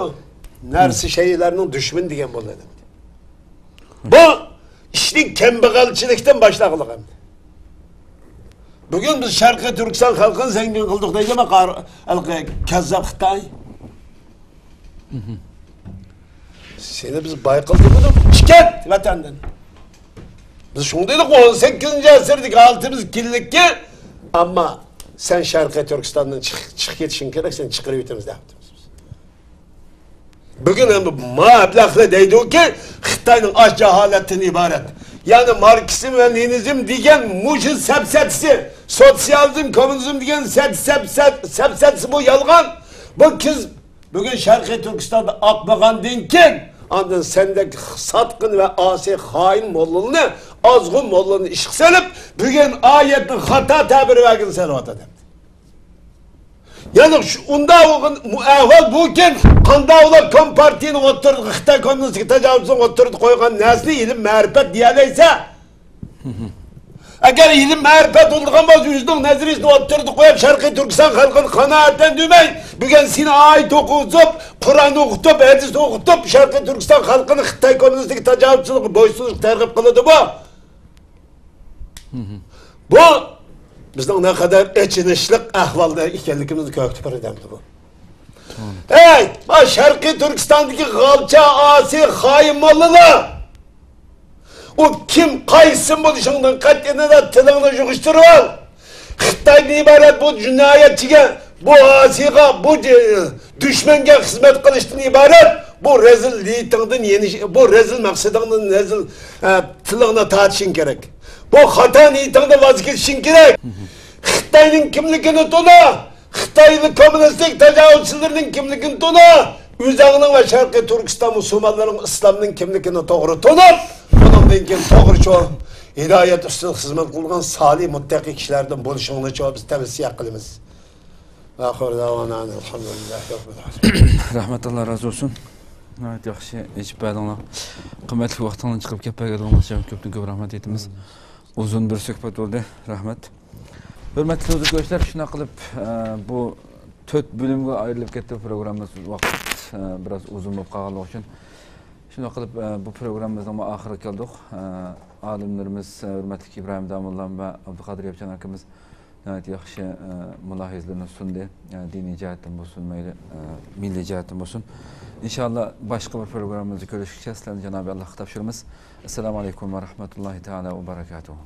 نەرسە شەيئىلەرنىڭ دۈشمىنى دېگەن بولىدۇ. بۇ ئىشنى كەمبەغەلچىلىكتىن باشلاغلىق ئەمدى. بۈگۈن بىز شەرقىي تۈركىستان خەلقىنى زەڭگىن قىلدۇق دەيدۇ، ما قار-، ھېلىقى كەززاپ خىتاي. سېنى بىز باي قىلدۇق، چىقىپ كەت ۋەتەندىن. بىز شۇنداق دېدۇق، ئون سەككىزىنچى ئەسىردىكى ھالىتىمىز كىللىككە، ئەمما سەن شەرقىي تۈركىستاندىن چىق-، چىقىپ كېتىشىڭ كېرەك، سېنى چىقىرىۋېتىمىز دەپتىمىز بىز. بۈگۈن ھەم ما ئەبلەخلەر دەيدۇكى، خىتاينىڭ ئاچ جاھالەتتىن ئىبارەت. يەنى ماركسىزم ۋە لېنىنىزم دېگەن مۇشۇ سەپسەتىسى، سوتسىيالىزم، كوممۇنىزم دېگەن سەت-، سەپسەت-، سەپسەتىسى بۇ يالغان. بۇ كىز بۈگۈن شەرقىي تۈركىستاندا ئاقمىغاندىن كېيىن، ئاندىن سەندەك ساتقىن ۋە ئاسىي خائىن موللىلىنى، ئازغۇن موللىلىنى ئىشقا سېلىپ، بۈگۈن ئايەتنى خاتا تەبىر بەرگىلى سېلىۋاتىدۇ. يەنى شۇ، ئۇنداق بولغان ئەھۋال بۇكەن، قانداق ئۇلار كومپارتىيىنى ئوتتۇرىدا، خىتاي كوممۇنىستىك تاجاۋۇزچىلىقىنى ئوتتۇرىدا قويغان نەرسىنى ئىلىم مەرىپەت دېيەلەيسە؟ ئەگەر ئىلىم مەرىپەت بولىدىغان بولسا، ئۆزىنىڭ نەزەرىيىسىنى ئوتتۇرىدا قويۇپ، شەرقىي تۈركىستان خەلقىنى قانائەتلەندۈرمەي، بۈگۈن سېنى ئايەت ئوقۇتۇپ، قۇرئان ئوقۇتۇپ، ھەدىس ئوقۇتۇپ، شەرقىي تۈركىستان خەلقىنى خىتاي كوممۇنىستىك تاجاۋۇزچىلىقىغا بويسۇنۇشقا تەرغىب قىلىدۇ بۇ. بۇ بىزنىڭ نەقەدەر ئېچىنىشلىق ئەھۋالدا ئىكەنلىكىمىزنى كۆرسىتىپ بېرىدۇ ئەمدى بۇ. ھەي، ما شەرقىي تۈركىستاندىكى غالچا، ئاسىي، خائىن موللىلار! ئۇ كىم، قايسى بولۇشۇڭدىن قەتئىينەزەر، تىلىڭنى يىغىشتۇرۇۋال! خىتايدىن ئىبارەت بۇ جىنايەتچىگە، بۇ ئاسىيغا، بۇ جى-، دۈشمەنگە خىزمەت قىلىشتىن ئىبارەت بۇ رەزىل نىيىتىڭدىن يېنىش-، بۇ رەزىل مەقسىتىڭدىن، رەزىل، ئە، تىلىڭنى تارتىشىڭ كېرەك. بۇ خاتا نىيىتىڭدىن ۋاز كېچىشىڭ كېرەك. خىتاينىڭ كىملىكىنى تونۇ. خىتاي كوممۇنىستىك تاجاۋۇزچىلىرىنىڭ كىملىكىنى تونۇ. ئۆزۈڭنىڭ ۋە شەرقىي تۈركىستان مۇسۇلمانلىرىنىڭ ئىسلامنىڭ كىملىكىنى توغرا تونۇپ، ئۇنىڭدىن كېيىن توغرا يول، ھىدايەت ئۈستىدە خىزمەت قىلغان سالىھ، مۇتتەقىي كىشىلەردىن بولۇشۇڭنىچۇ بىز تەۋسىيە قىلىمىز. ۋە ئاخىرۇ دەۋانا ئەنىلھەمدۇلىللاھى رەببىل ئالەمىن. رەھمەت، ئاللا رازى بولسۇن. ناھايىتى ياخشى ئېچىپ بەردىڭلار. قىممەتلىك ۋاقتىڭلارنى چىقىرىپ كەپ بەرگەنلىكىڭلار ئۈچۈن كۆپتىن كۆپ رەھمەت ئېيتىمىز. ئۇزۇن بىر سۆھبەت بولدى. رەھمەت. ھۆرمەتلىك تېلېۋىزور كۆرۈشلەر، شۇنداق قىلىپ، ئە، بۇ تۆت بۆلۈمگە ئايرىلىپ كەتتى پروگراممىمىز، ۋاقىت، ئە، بىراز ئۇزۇن بولۇپ قالغانلىقى ئۈچۈن. شۇنداق قىلىپ، ئە، بۇ پروگراممىمىزنىڭ ئاخىرىغا كەلدۇق. ئە، ئالىملىرىمىز، ئە، ھۆرمەتلىك ئىبراھىم داموللام ۋە ئابدۇقادىر ياپچان ئاكىمىز ناھايىتى ياخشى، ئە، مۇلاھىزىلىرىنى سۇندى. ئە، دىنىي جەھەتتىن بولسۇن، مەيلى، ئە، مىللىي جەھەتتىن بولسۇن. ئىنشاللا باشقا بىر پروگراممىمىزدا كۆرۈشكىچە سىلەرنى جانابى ئاللاھقا تاپشۇرىمىز. ئەسسالامۇ ئەلەيكۇم ۋە رەھمەتۇللاھى تائالا ۋە بەرەكاتۇھۇ.